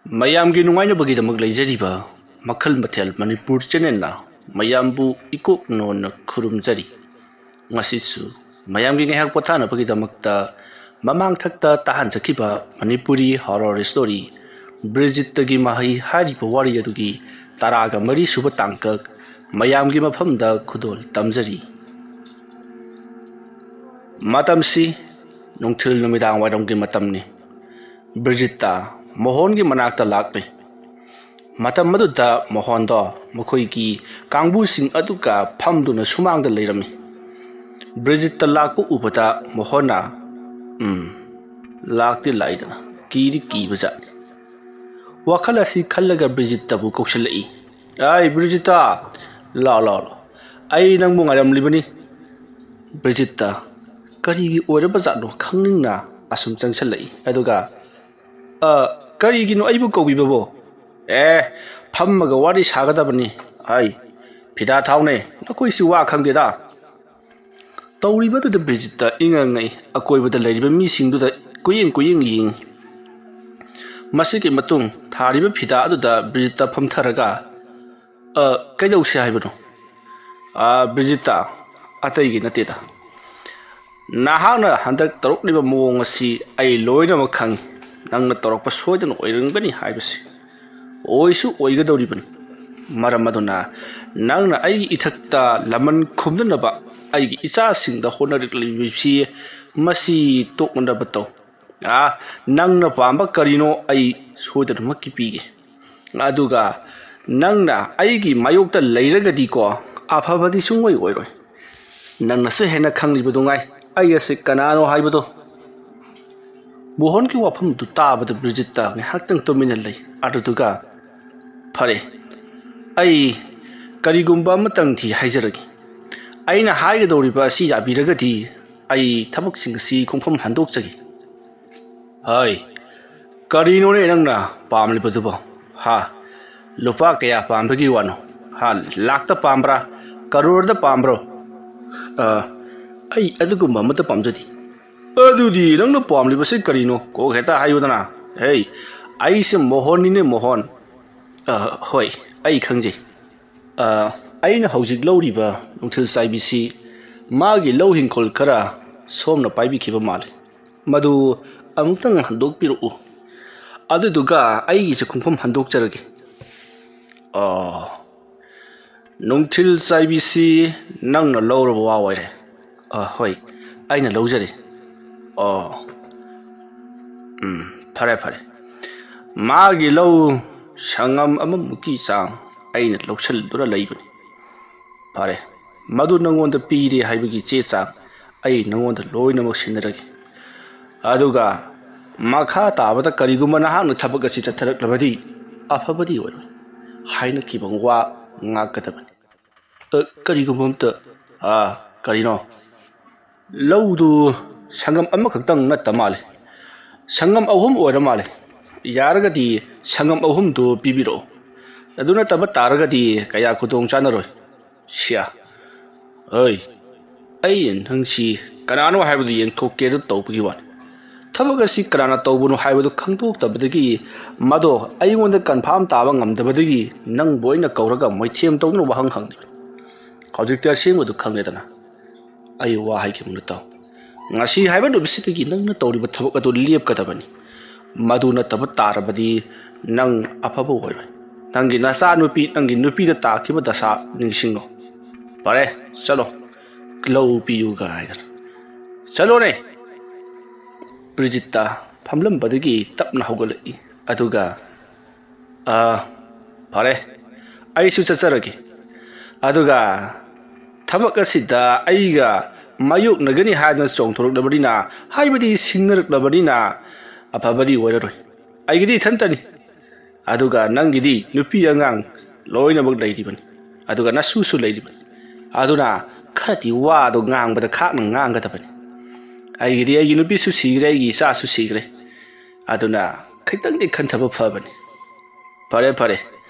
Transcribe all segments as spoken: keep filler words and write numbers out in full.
ꯃꯌꯥꯝꯒꯤ ꯅꯨꯡꯉꯥꯏꯅꯕꯒꯤꯗꯃꯛ ꯂꯩꯖꯔꯤꯕ ꯃꯈꯜ ꯃꯊꯦꯜ ꯃꯅꯤꯄꯨꯔ ꯆꯦꯅꯦꯜꯅ ꯃꯌꯥꯝꯕꯨ ꯏꯀꯣꯛ ꯅꯣꯟꯅ ꯈꯨꯔꯨꯝꯖꯔꯤ꯫ ꯉꯁꯤꯁꯨ ꯃꯌꯥꯝꯒꯤ ꯉꯥꯏꯍꯥꯛ ꯄꯣꯊꯥꯅꯕꯒꯤꯗꯃꯛꯇ ꯃꯃꯥꯡꯊꯛꯇ ꯇꯥꯍꯟꯖꯈꯤꯕ ꯃꯅꯤꯄꯨꯔꯤ ꯍꯣꯔꯣꯔ ꯁ꯭ꯇꯣꯔꯤ ꯕ꯭ꯔꯤꯖꯤꯠꯇꯒꯤ ꯃꯍꯩ ꯍꯥꯏꯔꯤꯕ ꯋꯥꯔꯤ ꯑꯗꯨꯒꯤ ꯇꯔꯥꯒ ꯃꯔꯤ ꯁꯨꯕ ꯇꯥꯡꯀꯛ ꯃꯌꯥꯝꯒꯤ ꯃꯐꯝꯗ ꯈꯨꯗꯣꯜ ꯇꯝꯖꯔꯤ꯫ ꯃꯇꯝꯁꯤ ꯅꯨꯡꯊꯤꯜ ꯅꯨꯃꯤꯗꯥꯡ ꯋꯥꯏꯔꯝꯒꯤ ꯃꯇꯝꯅꯤ꯫ ꯕ꯭ꯔꯤꯖꯤꯠꯇ ꯃꯣꯍꯣꯟꯒꯤ ꯃꯅꯥꯛꯇ ꯂꯥꯛꯂꯤ꯫ ꯃꯇꯝ ꯑꯗꯨꯗ ꯃꯣꯍꯣꯟꯗꯣ ꯃꯈꯣꯏꯒꯤ ꯀꯥꯡꯕꯨꯁꯤꯡ ꯑꯗꯨꯒ ꯐꯝꯗꯨꯅ ꯁꯨꯃꯥꯡꯗ ꯂꯩꯔꯝꯃꯤ꯫ ꯕ꯭ꯔꯤꯖꯤꯠꯇ ꯂꯥꯛꯄ ꯎꯕꯗ ꯃꯣꯍꯣꯟꯅ, "ꯎꯝ, ꯂꯥꯛꯇꯤ ꯂꯥꯛꯏꯗꯅ, ꯀꯤꯗꯤ ꯀꯤꯕꯖꯥꯠꯅꯤ"꯫ ꯋꯥꯈꯜ ꯑꯁꯤ ꯈꯜꯂꯒ ꯕ꯭ꯔꯤꯖꯤꯠꯇꯕꯨ ꯀꯧꯁꯤꯜꯂꯛꯏ꯫ "ꯑꯩ ꯕ꯭ꯔꯤꯖꯤꯠꯇ, ꯂꯥꯛꯑꯣ, ꯂꯥꯛꯑꯣ, ꯂꯥꯛꯑꯣ꯫ ꯑꯩ ꯅꯪꯕꯨ ꯉꯥꯏꯔꯝꯂꯤꯕꯅꯤ"꯫ ꯕ꯭ꯔꯤꯖꯤꯠꯇ ꯀꯔꯤꯒꯤ ꯑꯣꯏꯔꯕꯖꯥꯠꯅꯣ ꯈꯪꯅꯤꯡꯅ ꯑꯁꯨꯝ ꯆꯪꯁꯤꯜꯂꯛꯏ꯫ ꯑꯗꯨꯒ, "ꯑ, ꯀꯔꯤꯒꯤꯅꯣ ꯑꯩꯕꯨ ꯀꯧꯕꯤꯕꯕꯣ?" "ꯑꯦ, ꯐꯝꯃꯒ ꯋꯥꯔꯤ ꯁꯥꯒꯗꯕꯅꯤ꯫ ꯑꯩ, ꯐꯤꯗꯥ ꯊꯥꯎꯅꯦ, ꯅꯈꯣꯏꯁꯤ ꯋꯥ ꯈꯪꯗꯦꯗ"꯫ ꯇꯧꯔꯤꯕꯗꯨꯗ ꯕ꯭ꯔꯤꯖꯤꯠꯇ ꯏꯉꯛ ꯉꯛꯏ꯫ ꯑꯀꯣꯏꯕꯗ ꯂꯩꯔꯤꯕ ꯃꯤꯁꯤꯡꯗꯨꯗ ꯀꯨꯌꯦꯡ ꯀꯨꯌꯦꯡ ꯌꯦꯡꯏ꯫ ꯃꯁꯤꯒꯤ ꯃꯇꯨꯡ ꯊꯥꯔꯤꯕ ꯐꯤꯗꯥ ꯑꯗꯨꯗ ꯕ꯭ꯔꯤꯖꯤꯠꯇ ꯐꯝꯊꯔꯒ, "ꯑ, ꯀꯩꯗꯧꯁꯦ ꯍꯥꯏꯕꯅꯣ?" "ꯑ, ꯕ꯭ꯔꯤꯖꯤꯠꯇ, ꯑꯇꯩꯒꯤ ꯅꯠꯇꯦꯗ꯫ ꯅꯍꯥꯛꯅ ꯍꯟꯗꯛ ꯇꯧꯔꯛꯂꯤꯕ ꯃꯑꯣꯡ ꯑꯁꯤ ꯑꯩ ꯂꯣꯏꯅꯃꯛ ꯈꯪꯏ꯫ ꯅꯪꯅ ꯇꯧꯔꯛꯄ ꯁꯣꯏꯗꯅ ꯑꯣꯏꯔꯝꯒꯅꯤ ꯍꯥꯏꯕꯁꯤ꯫ ꯑꯣꯏꯁꯨ ꯑꯣꯏꯒꯗꯧꯔꯤꯕꯅꯤ꯫ ꯃꯔꯝ ꯑꯗꯨꯅ ꯅꯪꯅ ꯑꯩꯒꯤ ꯏꯊꯛꯇ ꯂꯃꯟ ꯈꯨꯝꯅꯅꯕ ꯑꯩꯒꯤ ꯏꯆꯥꯁꯤꯡꯗ ꯍꯣꯠꯅꯔꯛꯂꯤꯕꯁꯤ, ꯃꯁꯤ ꯇꯣꯛꯅꯅꯕ ꯇꯧ꯫ ꯑꯥ, ꯅꯪꯅ ꯄꯥꯝꯕ ꯀꯔꯤꯅꯣ ꯑꯩ ꯁꯣꯏꯗꯅꯃꯛꯀꯤ ꯄꯤꯒꯦ꯫ ꯑꯗꯨꯒ ꯅꯪꯅ ꯑꯩꯒꯤ ꯃꯥꯌꯣꯛꯇ ꯂꯩꯔꯒꯗꯤꯀꯣ, ꯑꯐꯕꯗꯤ ꯁꯨꯡꯑꯣꯏ ꯑꯣꯏꯔꯣꯏ꯫ ꯅꯪꯅꯁꯨ ꯍꯦꯟꯅ ꯈꯪꯂꯤꯕꯗꯨ ꯉꯥꯏ ꯑꯩ ꯑꯁꯤ ꯀꯅꯥꯅꯣ ꯍꯥꯏꯕꯗꯣ"꯫ ꯃꯣꯍꯟꯒꯤ ꯋꯥꯐꯝꯗꯨ ꯇꯥꯕꯗ ꯕ꯭ꯔꯤꯖꯤꯠꯇ ꯉꯥꯏꯍꯥꯛꯇꯪ ꯇꯨꯃꯤꯟꯅ ꯂꯩ꯫ ꯑꯗꯨꯗꯨꯒ, "ꯐꯔꯦ, ꯑꯩ ꯀꯔꯤꯒꯨꯝꯕ ꯑꯃꯇꯪꯗꯤ ꯍꯥꯏꯖꯔꯒꯦ꯫ ꯑꯩꯅ ꯍꯥꯏꯒꯗꯧꯔꯤꯕ ꯑꯁꯤ ꯌꯥꯕꯤꯔꯒꯗꯤ ꯑꯩ ꯊꯕꯛꯁꯤꯡ ꯑꯁꯤ ꯈꯣꯡꯐꯝ ꯍꯟꯗꯣꯛꯆꯒꯦ"꯫ "ꯍꯩ, ꯀꯔꯤꯅꯣꯅꯦ ꯅꯪꯅ ꯄꯥꯝꯂꯤꯕꯗꯨꯕꯣ? ꯍꯥ? ꯂꯨꯄꯥ ꯀꯌꯥ ꯄꯥꯝꯕꯒꯤ ꯋꯥꯅꯣ? ꯍꯥ, ꯂꯥꯛꯇ ꯄꯥꯝꯕ꯭ꯔꯥ? ꯀꯔꯣꯔꯗ ꯄꯥꯝꯕ꯭ꯔꯣ?" "ꯑ, ꯑꯩ ꯑꯗꯨꯒꯨꯝꯕ ꯑꯃꯠꯇ ꯄꯥꯝꯖꯗꯦ"꯫ "ꯑꯗꯨꯗꯤ ꯅꯪꯅ ꯄꯥꯝꯂꯤꯕꯁꯤ ꯀꯔꯤꯅꯣ? ꯀꯣꯛ ꯍꯦꯛꯇ ꯍꯥꯏꯌꯨꯗꯅ"꯫ "ꯍꯩ, ꯑꯩꯁꯦ ꯃꯣꯍꯣꯟꯅꯤꯅꯦ, ꯃꯣꯍꯣꯟ꯫ ꯑ, ꯍꯣꯏ, ꯑꯩ ꯈꯪꯖꯩ꯫ ꯑ, ꯑꯩꯅ ꯍꯧꯖꯤꯛ ꯂꯧꯔꯤꯕ ꯅꯨꯡꯊꯤꯜ ꯆꯥꯏꯕꯤꯁꯤ ꯃꯥꯒꯤ ꯂꯧ ꯍꯤꯡꯈꯣꯜ ꯈꯔ ꯁꯣꯝꯅ ꯄꯥꯏꯕꯤꯈꯤꯕ ꯃꯥꯜꯂꯤ꯫ ꯃꯗꯨ ꯑꯃꯨꯛꯇꯪ ꯍꯟꯗꯣꯛꯄꯤꯔꯛꯎ꯫ ꯑꯗꯨꯗꯨꯒ ꯑꯩꯒꯤꯁꯨ ꯈꯣꯡꯐꯝ ꯍꯟꯗꯣꯛꯆꯔꯒꯦ꯫ ꯑ, ꯅꯨꯡꯊꯤꯜ ꯆꯥꯏꯕꯤꯁꯤ ꯅꯪꯅ ꯂꯧꯔꯕ ꯋꯥ ꯑꯣꯏꯔꯦ꯫ ꯑ, ꯍꯣꯏ, ꯑꯩꯅ ꯂꯧꯖꯔꯦ꯫ ꯑꯣ, ꯎꯝ, ꯐꯔꯦ, ꯐꯔꯦ꯫ ꯃꯥꯒꯤ ꯂꯧ ꯁꯪꯉꯝ ꯑꯃꯃꯨꯛꯀꯤ ꯆꯥꯡ ꯑꯩꯅ ꯂꯧꯁꯤꯜꯂꯨꯔ ꯂꯩꯕꯅꯤ꯫ ꯐꯔꯦ, ꯃꯗꯨ ꯅꯪꯉꯣꯟꯗ ꯄꯤꯔꯦ ꯍꯥꯏꯕꯒꯤ ꯆꯦ ꯆꯥꯡ ꯑꯩ ꯅꯪꯉꯣꯟꯗ ꯂꯣꯏꯅꯃꯛ ꯁꯤꯟꯅꯔꯒꯦ꯫ ꯑꯗꯨꯒ ꯃꯈꯥ ꯇꯥꯕꯗ ꯀꯔꯤꯒꯨꯝꯕ ꯅꯍꯥꯛꯅ ꯊꯕꯛ ꯑꯁꯤ ꯆꯠꯊꯔꯛꯂꯕꯗꯤ ꯑꯐꯕꯗꯤ ꯑꯣꯏꯔꯣꯏ꯫ ꯍꯥꯏꯅꯈꯤꯕ ꯋꯥ ꯉꯥꯛꯀꯗꯕꯅꯤ꯫ ꯑ, ꯀꯔꯤꯒꯨꯝꯕ ꯑꯝꯇ, ꯑ, ꯀꯔꯤꯅꯣ? ꯂꯧꯗꯨ ꯁꯪꯒꯝ ꯑꯃꯈꯛꯇꯪ ꯅꯠꯇ ꯃꯥꯜꯂꯦ꯫ ꯁꯪꯒꯝ ꯑꯍꯨꯝ ꯑꯣꯏꯔ ꯃꯥꯜꯂꯦ꯫ ꯌꯥꯔꯒꯗꯤ ꯁꯪꯒꯝ ꯑꯍꯨꯝꯗꯨ ꯄꯤꯕꯤꯔꯛꯑꯣ꯫ ꯑꯗꯨ ꯅꯠꯇꯕ ꯇꯥꯔꯒꯗꯤ ꯀꯌꯥ ꯈꯨꯗꯣꯡ ꯆꯥꯅꯔꯣꯏ꯫ ꯁꯤꯌꯥ꯫ ꯑꯩ, ꯑꯩ ꯅꯪꯁꯤ ꯀꯅꯥꯅꯣ ꯍꯥꯏꯕꯗꯨ ꯌꯦꯡꯊꯣꯛꯀꯦꯗ ꯇꯧꯕꯒꯤ ꯋꯥꯅꯤ꯫ ꯊꯕꯛ ꯑꯁꯤ ꯀꯅꯥꯅ ꯇꯧꯕꯅꯣ ꯍꯥꯏꯕꯗꯨ ꯈꯪꯗꯣꯛꯇꯕꯗꯒꯤ ꯃꯗꯣ ꯑꯩꯉꯣꯟꯗ ꯀꯟꯐꯥꯝ ꯇꯥꯕ ꯉꯝꯗꯕꯗꯒꯤ ꯅꯪꯕꯨ ꯑꯩꯅ ꯀꯧꯔꯒ ꯃꯣꯏꯊꯦꯝ ꯇꯧꯗꯨꯅ ꯋꯥꯍꯪ ꯍꯪꯂꯤꯕꯅꯤ꯫ ꯍꯧꯖꯤꯛꯇꯤ ꯑꯁꯦꯡꯕꯗꯨ ꯈꯪꯂꯦꯗꯅ꯫ ꯑꯩ ꯋꯥ ꯍꯥꯏꯈꯤꯕꯅ ꯇꯧ꯫ ꯉꯁꯤ ꯍꯥꯏꯕ ꯅꯨꯃꯤꯠꯁꯤꯗꯒꯤ ꯅꯪꯅ ꯇꯧꯔꯤꯕ ꯊꯕꯛ ꯑꯗꯨ ꯂꯦꯞꯀꯗꯕꯅꯤ꯫ ꯃꯗꯨ ꯅꯠꯇꯕ ꯇꯥꯔꯕꯗꯤ ꯅꯪ ꯑꯐꯕ ꯑꯣꯏꯔꯣꯏ꯫ ꯅꯪꯒꯤ ꯅꯆꯥꯅꯨꯄꯤ, ꯅꯪꯒꯤ ꯅꯨꯄꯤꯗ ꯇꯥꯈꯤꯕ ꯗꯁꯥ ꯅꯤꯡꯁꯤꯡꯉꯣ꯫ ꯐꯔꯦ, ꯆꯠꯂꯣ꯫ ꯂꯧ ꯄꯤꯌꯨꯒ ꯍꯥꯏꯗꯅ꯫ ꯆꯠꯂꯣꯅꯦ꯫ ꯕ꯭ꯔꯤꯖꯤꯠꯇ ꯐꯝꯂꯝꯕꯗꯒꯤ ꯇꯞꯅ ꯍꯧꯒꯠꯂꯛꯏ꯫ ꯑꯗꯨꯒ, "ꯑꯥ, ꯐꯔꯦ, ꯑꯩꯁꯨ ꯆꯠꯆꯔꯒꯦ꯫ ꯑꯗꯨꯒ ꯊꯕꯛ ꯑꯁꯤꯗ ꯑꯩꯒ ꯃꯥꯌꯣꯛꯅꯒꯅꯤ ꯍꯥꯏꯗꯅ ꯆꯣꯡꯊꯣꯔꯛꯂꯕꯅꯤꯅ, ꯍꯥꯏꯕꯗꯤ ꯁꯤꯡꯅꯔꯛꯂꯕꯅꯤꯅ, ꯑꯐꯕꯗꯤ ꯑꯣꯏꯔꯔꯣꯏ꯫ ꯑꯩꯒꯤꯗꯤ ꯏꯊꯟꯇꯅꯤ꯫ ꯑꯗꯨꯒ ꯅꯪꯒꯤꯗꯤ ꯅꯨꯄꯤ ꯑꯉꯥꯡ ꯂꯣꯏꯅꯃꯛ ꯂꯩꯔꯤꯕꯅꯤ꯫ ꯑꯗꯨꯒ ꯅꯁꯨꯁꯨ ꯂꯩꯔꯤꯕꯅꯤ꯫ ꯑꯗꯨꯅ ꯈꯔꯗꯤ ꯋꯥꯗꯣ ꯉꯥꯡꯕꯗ ꯈꯥꯛꯅ ꯉꯥꯡꯒꯗꯕꯅꯤ꯫ ꯑꯩꯒꯤꯗꯤ ꯑꯩꯒꯤ ꯅꯨꯄꯤꯁꯨ ꯁꯤꯈ꯭ꯔꯦ, ꯑꯩꯒꯤ ꯏꯆꯥꯁꯨ ꯁꯤꯈ꯭ꯔꯦ꯫ ꯑꯗꯨꯅ ꯈꯤꯇꯪꯗꯤ ꯈꯟꯊꯕ ꯐꯕꯅꯤ꯫ ꯐꯔꯦ, ꯐꯔꯦ꯫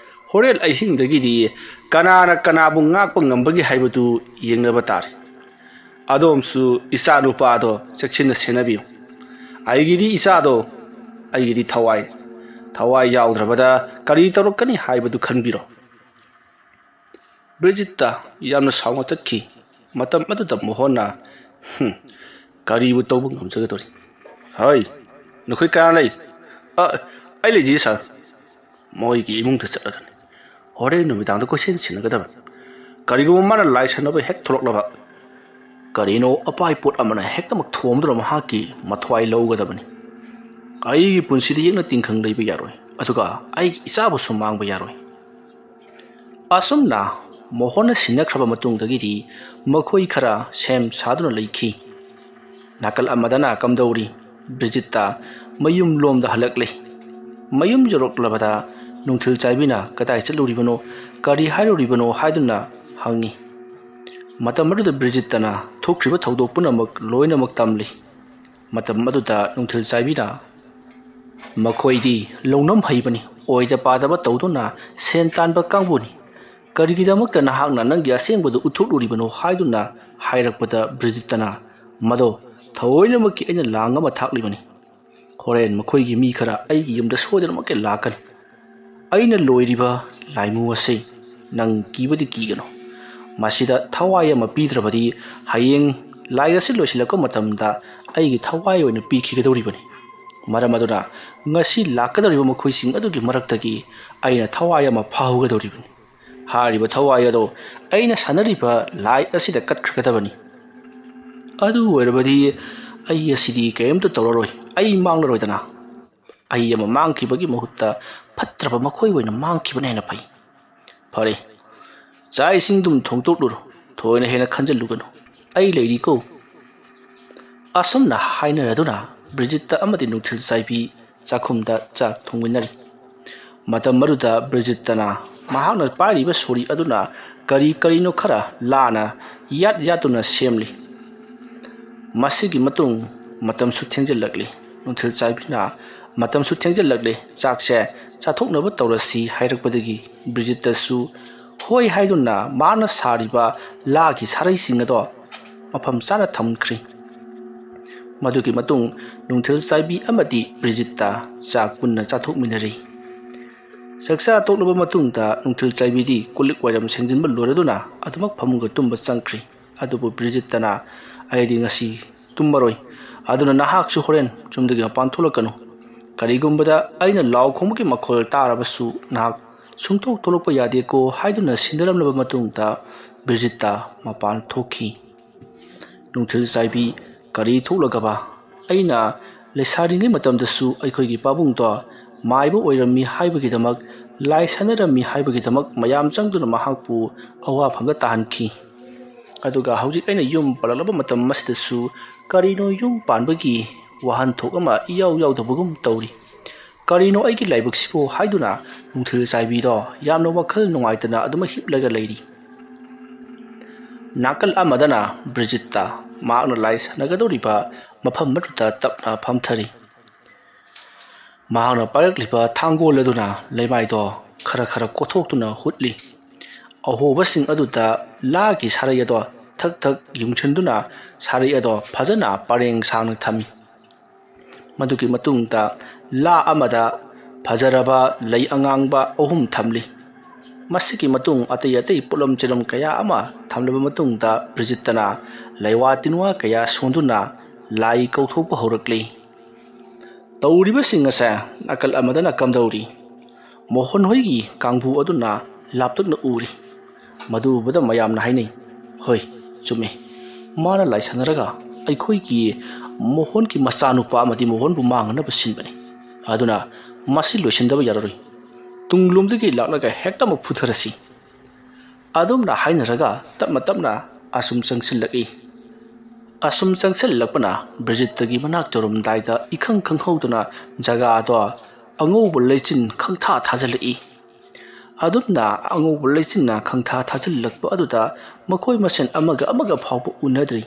ꯍꯣꯔꯦꯟ ꯑꯍꯤꯡꯗꯒꯤꯗꯤ ꯀꯅꯥꯅ ꯀꯅꯥꯕꯨ ꯉꯥꯛꯄ ꯉꯝꯕꯒꯦ ꯍꯥꯏꯕꯗꯨ ꯌꯦꯡꯅꯕ ꯇꯥꯔꯦ꯫ ꯑꯗꯣꯝꯁꯨ ꯏꯆꯥ ꯅꯨꯄꯥꯗꯣ ꯆꯦꯛꯁꯤꯟꯅ ꯁꯦꯟꯅꯕꯤꯌꯨ꯫ ꯑꯩꯒꯤꯗꯤ ꯏꯆꯥꯗꯣ ꯑꯩꯒꯤꯗꯤ ꯊꯋꯥꯏ꯫ ꯊꯋꯥꯏ ꯌꯥꯎꯗ꯭ꯔꯕꯗ ꯀꯔꯤ ꯇꯧꯔꯛꯀꯅꯤ ꯍꯥꯏꯕꯗꯨ ꯈꯟꯕꯤꯔꯣ꯫ ꯕ꯭ꯔꯤꯖꯤꯠꯇ ꯌꯥꯝꯅ ꯁꯥꯎꯅ ꯆꯠꯈꯤ꯫ ꯃꯇꯝ ꯑꯗꯨꯗ ꯃꯣꯍꯟꯅ, "ꯍꯨꯝ, ꯀꯔꯤꯕꯨ ꯇꯧꯕ ꯉꯝꯖꯒꯗꯧꯔꯤ? ꯍꯣꯏ, ꯅꯈꯣꯏ ꯀꯅꯥ ꯂꯩ?" "ꯑ, ꯑꯩ ꯂꯩꯖꯩ, ꯁꯥꯔ꯫ ꯃꯣꯏꯒꯤ ꯏꯃꯨꯡꯗ ꯆꯠꯂꯒꯅꯤ꯫ ꯍꯣꯔꯦꯟ ꯅꯨꯃꯤꯗꯥꯡꯗ ꯀꯣꯏꯁꯦꯟ ꯁꯤꯟꯅꯒꯗꯕꯅꯤ꯫ ꯀꯔꯤꯒꯨꯝꯕ ꯃꯥꯅ ꯂꯥꯏ ꯁꯥꯟꯅꯕ ꯍꯦꯛ ꯊꯣꯛꯂꯛꯂꯕ, ꯀꯔꯤꯅꯣ ꯑꯄꯥꯏ ꯄꯣꯠ ꯑꯃꯅ ꯍꯦꯛꯇꯃꯛ ꯊꯣꯝꯗꯨꯅ ꯃꯍꯥꯛꯀꯤ ꯃꯊ꯭ꯋꯥꯏ ꯂꯧꯒꯗꯕꯅꯤ꯫ ꯑꯩꯒꯤ ꯄꯨꯟꯁꯤꯗ ꯌꯦꯛꯅ ꯇꯤꯡꯈꯪ ꯂꯩꯕ ꯌꯥꯔꯣꯏ, ꯑꯗꯨꯒ ꯑꯩꯒꯤ ꯏꯆꯥꯕꯨꯁꯨ ꯃꯥꯡꯕ ꯌꯥꯔꯣꯏ"꯫ ꯑꯁꯨꯝꯅ ꯃꯣꯍꯟꯅ ꯁꯤꯟꯅꯈ꯭ꯔꯕ ꯃꯇꯨꯡꯗꯒꯤꯗꯤ ꯃꯈꯣꯏ ꯈꯔ ꯁꯦꯝ ꯁꯥꯗꯨꯅ ꯂꯩꯈꯤ꯫ ꯅꯥꯀꯜ ꯑꯃꯗꯅ ꯀꯝꯗꯧꯔꯤ? ꯕ꯭ꯔꯤꯖꯤꯠꯇ ꯃꯌꯨꯝ ꯂꯣꯝꯗ ꯍꯜꯂꯛꯂꯤ꯫ ꯃꯌꯨꯝ ꯌꯧꯔꯛꯂꯕꯗ ꯅꯨꯡꯊꯤꯜ ꯆꯥꯏꯕꯤꯅ ꯀꯗꯥꯏ ꯆꯠꯂꯨꯔꯤꯕꯅꯣ, ꯀꯔꯤ ꯍꯥꯏꯔꯨꯔꯤꯕꯅꯣ ꯍꯥꯏꯗꯨꯅ ꯍꯪꯉꯤ꯫ ꯃꯇꯝ ꯑꯗꯨꯗ ꯕ꯭ꯔꯤꯖꯤꯠꯇꯅ ꯊꯣꯛꯈ꯭ꯔꯤꯕ ꯊꯧꯗꯣꯛ ꯄꯨꯝꯅꯃꯛ ꯂꯣꯏꯅꯃꯛ ꯇꯝꯂꯤ꯫ ꯃꯇꯝ ꯑꯗꯨꯗ ꯅꯨꯡꯊꯤꯜ ꯆꯥꯏꯕꯤꯅ, "ꯃꯈꯣꯏꯗꯤ ꯂꯧꯅꯝ ꯍꯩꯕꯅꯤ, ꯑꯣꯏꯗ ꯄꯥꯗꯕ ꯇꯧꯗꯨꯅ ꯁꯦꯟ ꯇꯥꯟꯕ ꯀꯥꯡꯕꯨꯅꯤ꯫ ꯀꯔꯤꯒꯤꯗꯃꯛꯇ ꯅꯍꯥꯛꯅ ꯅꯪꯒꯤ ꯑꯁꯦꯡꯕꯗꯨ ꯎꯠꯊꯣꯛꯂꯨꯔꯤꯕꯅꯣ?" ꯍꯥꯏꯗꯨꯅ ꯍꯥꯏꯔꯛꯄꯗ ꯕ꯭ꯔꯤꯖꯤꯠꯇꯅ, "ꯃꯗꯣ ꯊꯑꯣꯏꯅꯃꯛꯀꯤ ꯑꯩꯅ ꯂꯥꯡ ꯑꯃ ꯊꯥꯛꯂꯤꯕꯅꯤ꯫ ꯍꯣꯔꯦꯟ ꯃꯈꯣꯏꯒꯤ ꯃꯤ ꯈꯔ ꯑꯩꯒꯤ ꯌꯨꯝꯗ ꯁꯣꯏꯗꯅꯃꯛꯀꯤ ꯂꯥꯛꯀꯅꯤ꯫ ꯑꯩꯅ ꯂꯣꯏꯔꯤꯕ ꯂꯥꯏꯃꯨ ꯑꯁꯤ ꯅꯪ ꯀꯤꯕꯗꯤ ꯀꯤꯒꯅꯨ꯫ ꯃꯁꯤꯗ ꯊꯋꯥꯏ ꯑꯃ ꯄꯤꯗ꯭ꯔꯕꯗꯤ ꯍꯌꯦꯡ ꯂꯥꯏ ꯑꯁꯤ ꯂꯣꯏꯁꯤꯜꯂꯛꯄ ꯃꯇꯝꯗ ꯑꯩꯒꯤ ꯊꯋꯥꯏ ꯑꯣꯏꯅ ꯄꯤꯈꯤꯒꯗꯧꯔꯤꯕꯅꯤ꯫ ꯃꯔꯝ ꯑꯗꯨꯅ ꯉꯁꯤ ꯂꯥꯛꯀꯗꯧꯔꯤꯕ ꯃꯈꯣꯏꯁꯤꯡ ꯑꯗꯨꯒꯤ ꯃꯔꯛꯇꯒꯤ ꯑꯩꯅ ꯊꯋꯥꯏ ꯑꯃ ꯐꯥꯍꯧꯒꯗꯧꯔꯤꯕꯅꯤ꯫ ꯍꯥꯏꯔꯤꯕ ꯊꯋꯥꯏ ꯑꯗꯣ ꯑꯩꯅ ꯁꯥꯟꯅꯔꯤꯕ ꯂꯥꯏ ꯑꯁꯤꯗ ꯀꯠꯈ꯭ꯔꯒꯗꯕꯅꯤ꯫ ꯑꯗꯨ ꯑꯣꯏꯔꯕꯗꯤ ꯑꯩ ꯑꯁꯤꯗꯤ ꯀꯔꯤꯝꯇ ꯇꯧꯔꯔꯣꯏ, ꯑꯩ ꯃꯥꯡꯂꯔꯣꯏꯗꯅ꯫ ꯑꯩ ꯑꯃ ꯃꯥꯡꯈꯤꯕꯒꯤ ꯃꯍꯨꯠꯇ ꯐꯠꯇ꯭ꯔꯕ ꯃꯈꯣꯏ ꯑꯣꯏꯅ ꯃꯥꯡꯈꯤꯕꯅ ꯍꯦꯟꯅ ꯐꯩ꯫ ꯐꯔꯦ, ꯆꯥꯛ ꯏꯁꯤꯡꯗꯨꯝ ꯊꯣꯡꯗꯣꯛꯂꯨꯔꯣ, ꯊꯣꯏꯅ ꯍꯦꯟꯅ ꯈꯟꯖꯤꯜꯂꯨꯒꯅꯨ, ꯑꯩ ꯂꯩꯔꯤꯀꯣ"꯫ ꯑꯁꯨꯝꯅ ꯍꯥꯏꯅꯔꯗꯨꯅ ꯕ꯭ꯔꯤꯖꯤꯠꯇ ꯑꯃꯗꯤ ꯅꯨꯡꯊꯤꯜ ꯆꯥꯏꯕꯤ ꯆꯥꯛꯈꯨꯝꯗ ꯆꯥꯛ ꯊꯣꯡꯃꯤꯟꯅꯔꯤ꯫ ꯃꯇꯝ ꯑꯗꯨꯗ ꯕ꯭ꯔꯤꯖꯤꯠꯇꯅ ꯃꯍꯥꯛꯅ ꯄꯥꯏꯔꯤꯕ ꯁꯣꯔꯤ ꯑꯗꯨꯅ ꯀꯔꯤ ꯀꯔꯤꯅꯣ ꯈꯔ ꯂꯥꯅ ꯌꯥꯠ ꯌꯥꯠꯇꯨꯅ ꯁꯦꯝꯂꯤ꯫ ꯃꯁꯤꯒꯤ ꯃꯇꯨꯡ ꯃꯇꯝꯁꯨ ꯊꯦꯡꯖꯤꯜꯂꯛꯂꯤ꯫ ꯅꯨꯡꯊꯤꯜ ꯆꯥꯏꯕꯤꯅ, "ꯃꯇꯝꯁꯨ ꯊꯦꯡꯖꯤꯜꯂꯛꯂꯦ, ꯆꯥꯛꯁꯦ ꯆꯥꯊꯣꯛꯅꯕ ꯇꯧꯔꯁꯤ" ꯍꯥꯏꯔꯛꯄꯗꯒꯤ ꯕ꯭ꯔꯤꯖꯤꯠꯇꯁꯨ ꯍꯣꯏ ꯍꯥꯏꯗꯨꯅ ꯃꯥꯅ ꯁꯥꯔꯤꯕ ꯂꯥꯒꯤ ꯁꯥꯔꯩꯁꯤꯡ ꯑꯗꯣ ꯃꯐꯝ ꯆꯥꯅ ꯊꯝꯈ꯭ꯔꯤ꯫ ꯃꯗꯨꯒꯤ ꯃꯇꯨꯡ ꯅꯨꯡꯊꯤꯜ ꯆꯥꯏꯕꯤ ꯑꯃꯗꯤ ꯕ꯭ꯔꯤꯖꯤꯠꯇ ꯆꯥꯛ ꯄꯨꯟꯅ ꯆꯥꯊꯣꯛꯃꯤꯟꯅꯔꯤ꯫ ꯆꯥꯛꯆꯥ ꯇꯣꯛꯂꯕ ꯃꯇꯨꯡꯗ ꯅꯨꯡꯊꯤꯜ ꯆꯥꯏꯕꯤꯗꯤ ꯀꯣꯜ ꯂꯤꯛ ꯋꯥꯏꯔꯝ ꯁꯦꯡꯖꯤꯟꯕ ꯂꯣꯏꯔꯗꯨꯅ ꯑꯗꯨꯃꯛ ꯐꯃꯨꯡꯗ ꯇꯨꯝꯕ ꯆꯪꯈ꯭ꯔꯤ꯫ ꯑꯗꯨꯕꯨ ꯕ꯭ꯔꯤꯖꯤꯠꯇꯅ, "ꯑꯩꯗꯤ ꯉꯁꯤ ꯇꯨꯝꯃꯔꯣꯏ, ꯑꯗꯨꯅ ꯅꯍꯥꯛꯁꯨ ꯍꯣꯔꯦꯟ ꯌꯨꯝꯗꯒꯤ ꯃꯄꯥꯟ ꯊꯣꯛꯂꯛꯀꯅꯨ꯫ ꯀꯔꯤꯒꯨꯝꯕꯗ ꯑꯩꯅ ꯂꯥꯎ ꯈꯣꯡꯕꯒꯤ ꯃꯈꯣꯜ ꯇꯥꯔꯕꯁꯨ ꯅꯍꯥꯛ ꯁꯨꯡꯊꯣꯛ ꯊꯣꯛꯂꯛꯄ ꯌꯥꯗꯦꯀꯣ" ꯍꯥꯏꯗꯨꯅ ꯁꯤꯟꯅꯔꯝꯂꯕ ꯃꯇꯨꯡꯗ ꯕ꯭ꯔꯤꯖꯤꯠꯇ ꯃꯄꯥꯟ ꯊꯣꯛꯈꯤ꯫ ꯅꯨꯡꯊꯤꯜ ꯆꯥꯏꯕꯤ, "ꯀꯔꯤ ꯊꯣꯛꯂꯒꯕ? ꯑꯩꯅ ꯂꯩꯁꯥꯔꯤꯉꯩ ꯃꯇꯝꯗꯁꯨ ꯑꯩꯈꯣꯏꯒꯤ ꯄꯥꯕꯨꯡꯗꯣ ꯃꯥꯏꯕ ꯑꯣꯏꯔꯝꯃꯤ ꯍꯥꯏꯕꯒꯤꯗꯃꯛ, ꯂꯥꯏ ꯁꯥꯟꯅꯔꯝꯃꯤ ꯍꯥꯏꯕꯒꯤꯗꯃꯛ ꯃꯌꯥꯝ ꯆꯪꯗꯨꯅ ꯃꯍꯥꯛꯄꯨ ꯑꯋꯥꯐꯝꯗ ꯇꯥꯍꯟꯈꯤ꯫ ꯑꯗꯨꯒ ꯍꯧꯖꯤꯛ ꯑꯩꯅ ꯌꯨꯝ ꯄꯥꯜꯂꯛꯂꯕ ꯃꯇꯝ ꯑꯁꯤꯗꯁꯨ ꯀꯔꯤꯅꯣ ꯌꯨꯝ ꯄꯥꯟꯕꯒꯤ ꯋꯥꯍꯟꯊꯣꯛ ꯑꯃ ꯏꯌꯥꯎ ꯌꯥꯎꯗꯕꯒꯨꯝ ꯇꯧꯔꯤ꯫ ꯀꯔꯤꯅꯣ ꯑꯩꯒꯤ ꯂꯥꯏꯕꯛꯁꯤꯕꯨ?" ꯍꯥꯏꯗꯨꯅ ꯅꯨꯡꯊꯤꯜ ꯆꯥꯏꯕꯤꯗꯣ ꯌꯥꯝꯅ ꯋꯥꯈꯜ ꯅꯨꯡꯉꯥꯏꯇꯅ ꯑꯗꯨꯃꯛ ꯍꯤꯞꯂꯒ ꯂꯩꯔꯤ꯫ ꯅꯥꯀꯜ ꯑꯃꯗꯅ ꯕ꯭ꯔꯤꯖꯤꯠꯇ ꯃꯍꯥꯛꯅ ꯂꯥꯏ ꯁꯥꯟꯅꯒꯗꯧꯔꯤꯕ ꯃꯐꯝ ꯑꯗꯨꯗ ꯇꯞꯅ ꯐꯝꯊꯔꯤ꯫ ꯃꯍꯥꯛꯅ ꯄꯥꯏꯔꯛꯂꯤꯕ ꯊꯥꯡꯒꯣꯜ ꯑꯗꯨꯅ ꯂꯩꯃꯥꯏꯗꯣ ꯈꯔ ꯈꯔ ꯀꯣꯊꯣꯛꯇꯨꯅ ꯍꯨꯠꯂꯤ꯫ ꯑꯍꯣꯕꯁꯤꯡ ꯑꯗꯨꯗ ꯂꯥꯒꯤ ꯁꯥꯔꯩ ꯑꯗꯣ ꯊꯛ ꯊꯛ ꯌꯨꯡꯁꯤꯟꯗꯨꯅ ꯁꯥꯔꯩ ꯑꯗꯣ ꯐꯖꯅ ꯄꯔꯦꯡ ꯁꯥꯡꯅ ꯊꯝꯃꯤ꯫ ꯃꯗꯨꯒꯤ ꯃꯇꯨꯡꯗ ꯂꯥ ꯑꯃꯗ ꯐꯖꯔꯕ ꯂꯩ ꯑꯉꯥꯡꯕ ꯑꯍꯨꯝ ꯊꯝꯂꯤ꯫ ꯃꯁꯤꯒꯤ ꯃꯇꯨꯡ ꯑꯇꯩ ꯑꯇꯩ ꯄꯣꯠꯂꯝ ꯆꯩꯂꯝ ꯀꯌꯥ ꯑꯃ ꯊꯝꯂꯕ ꯃꯇꯨꯡꯗ ꯕ꯭ꯔꯤꯖꯤꯠꯇꯅ ꯂꯩꯋꯥ ꯇꯤꯟꯋꯥ ꯀꯌꯥ ꯁꯣꯟꯗꯨꯅ ꯂꯥꯏ ꯀꯧꯊꯣꯛꯄ ꯍꯧꯔꯛꯂꯤ꯫ ꯇꯧꯔꯤꯕꯁꯤꯡ ꯑꯁꯦ ꯅꯥꯀꯜ ꯑꯃꯗꯅ ꯀꯝꯗꯧꯔꯤ? ꯃꯣꯍꯟ ꯍꯣꯏꯒꯤ ꯀꯥꯡꯕꯨ ꯑꯗꯨꯅ ꯂꯥꯞꯇꯛꯅ ꯎꯔꯤ꯫ ꯃꯗꯨ ꯎꯕꯗ ꯃꯌꯥꯝꯅ ꯍꯥꯏꯅꯩ, "ꯍꯣꯏ, ꯆꯨꯝꯃꯤ꯫ ꯃꯥꯅ ꯂꯥꯏ ꯁꯥꯟꯅꯔꯒ ꯑꯩꯈꯣꯏꯒꯤ ꯃꯣꯍꯟꯒꯤ ꯃꯆꯥꯅꯨꯄꯥ ꯑꯃꯗꯤ ꯃꯣꯍꯟꯕꯨ ꯃꯥꯡꯅꯅꯕ ꯁꯤꯟꯕꯅꯤ꯫ ꯑꯗꯨꯅ ꯃꯁꯤ ꯂꯣꯏꯁꯤꯟꯗꯕ ꯌꯥꯔꯔꯣꯏ꯫ ꯇꯨꯡꯂꯣꯝꯗꯒꯤ ꯂꯥꯛꯂꯒ ꯍꯦꯛꯇꯃꯛ ꯐꯨꯊꯔꯁꯤ꯫" ꯑꯗꯨꯝꯅ ꯍꯥꯏꯅꯔꯒ ꯇꯞꯅ ꯇꯞꯅ ꯑꯁꯨꯝ ꯆꯪꯁꯤꯜꯂꯛꯏ꯫ ꯑꯁꯨꯝ ꯆꯪꯁꯤꯜꯂꯛꯄꯅ ꯕ꯭ꯔꯤꯖꯤꯠꯇꯒꯤ ꯃꯅꯥꯛ ꯌꯧꯔꯝꯗꯥꯏꯗ ꯏꯈꯪ ꯈꯪꯍꯧꯗꯅ ꯖꯒꯥꯗꯣ ꯑꯉꯧꯕ ꯂꯩꯆꯤꯟ ꯈꯪꯊꯥ ꯊꯥꯖꯤꯜꯂꯛꯏ꯫ ꯑꯗꯨꯝꯅ ꯑꯉꯧꯕ ꯂꯩꯆꯤꯟꯅ ꯈꯪꯊꯥ ꯊꯥꯖꯤꯜꯂꯛꯄ ꯑꯗꯨꯗ ꯃꯈꯣꯏ ꯃꯁꯦꯟ ꯑꯃꯒ ꯑꯃꯒ ꯐꯥꯎꯕ ꯎꯅꯗ꯭ꯔꯤ꯫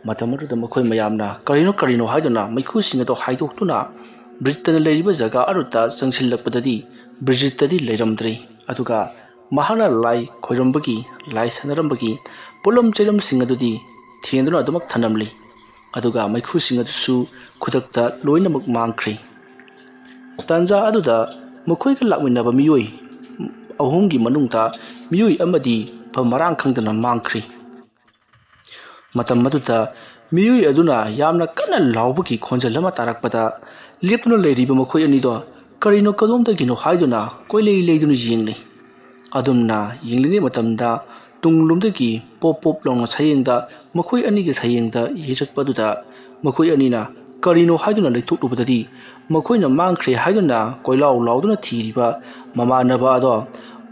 ꯃꯇꯝ ꯑꯗꯨꯗ ꯃꯈꯣꯏ ꯃꯌꯥꯝꯅ "ꯀꯔꯤꯅꯣ, ꯀꯔꯤꯅꯣ?" ꯍꯥꯏꯗꯨꯅ ꯃꯩꯈꯨꯁꯤꯡ ꯑꯗꯨ ꯍꯥꯏꯗꯣꯛꯇꯨꯅ ꯕ꯭ꯔꯤꯖꯤꯠꯇꯅ ꯂꯩꯔꯤꯕ ꯖꯒꯥ ꯑꯗꯨꯗ ꯆꯪꯁꯤꯜꯂꯛꯄꯗꯗꯤ ꯕ꯭ꯔꯤꯖꯤꯠꯇꯗꯤ ꯂꯩꯔꯝꯗ꯭ꯔꯦ꯫ ꯑꯗꯨꯒ ꯃꯍꯥꯛꯅ ꯂꯥꯏ ꯈꯣꯏꯔꯝꯕꯒꯤ, ꯂꯥꯏ ꯁꯥꯟꯅꯔꯝꯕꯒꯤ ꯄꯣꯠꯂꯝ ꯆꯩꯂꯝꯁꯤꯡ ꯑꯗꯨꯗꯤ ꯊꯦꯡꯗꯨꯅ ꯑꯗꯨꯃꯛ ꯊꯅꯝꯂꯤ꯫ ꯑꯗꯨꯒ ꯃꯩꯈꯨꯁꯤꯡ ꯑꯗꯨꯁꯨ ꯈꯨꯗꯛꯇ ꯂꯣꯏꯅꯃꯛ ꯃꯥꯡꯈ꯭ꯔꯦ꯫ ꯇꯥꯟꯖꯥ ꯑꯗꯨꯗ ꯃꯈꯣꯏꯒ ꯂꯥꯛꯃꯤꯟꯅꯕ ꯃꯤꯑꯣꯏ ꯑꯍꯨꯝꯒꯤ ꯃꯅꯨꯡꯗ ꯃꯤꯑꯣꯏ ꯑꯃꯗꯤ ꯃꯐꯝ ꯃꯔꯥꯡ ꯈꯪꯗꯅ ꯃꯥꯡꯈ꯭ꯔꯦ꯫ ꯃꯇꯝ ꯑꯗꯨꯗ ꯃꯤꯑꯣꯏ ꯑꯗꯨꯅ ꯌꯥꯝꯅ ꯀꯟꯅ ꯂꯥꯎꯕꯒꯤ ꯈꯣꯟꯖꯦꯜ ꯑꯃ ꯇꯥꯔꯛꯄꯗ, ꯂꯦꯞꯇꯨꯅ ꯂꯩꯔꯤꯕ ꯃꯈꯣꯏ ꯑꯅꯤꯗꯣ ꯀꯔꯤꯅꯣ ꯀꯗꯣꯝꯗꯒꯤꯅꯣ ꯍꯥꯏꯗꯨꯅ ꯀꯣꯏꯂꯩ ꯂꯩꯗꯨꯅ ꯌꯦꯡꯂꯤ꯫ ꯑꯗꯨꯝꯅ ꯌꯦꯡꯂꯤꯉꯩ ꯃꯇꯝꯗ, ꯇꯨꯡꯂꯣꯝꯗꯒꯤ ꯄꯣꯞ ꯄꯣꯞ ꯂꯥꯎꯅ ꯁꯌꯦꯡꯗ ꯃꯈꯣꯏ ꯑꯅꯤꯒꯤ ꯁꯌꯦꯡꯗ ꯌꯩꯔꯛꯄꯗꯨꯗ, ꯃꯈꯣꯏ ꯑꯅꯤꯅ ꯀꯔꯤꯅꯣ ꯍꯥꯏꯗꯨꯅ ꯂꯩꯊꯣꯛꯂꯨꯕꯗꯗꯤ, ꯃꯈꯣꯏꯅ ꯃꯥꯡꯈ꯭ꯔꯦ ꯍꯥꯏꯗꯨꯅ ꯀꯣꯏꯂꯥꯎ ꯂꯥꯎꯗꯨꯅ ꯊꯤꯔꯤꯕ ꯃꯃꯥꯟꯅꯕ ꯑꯗꯣ,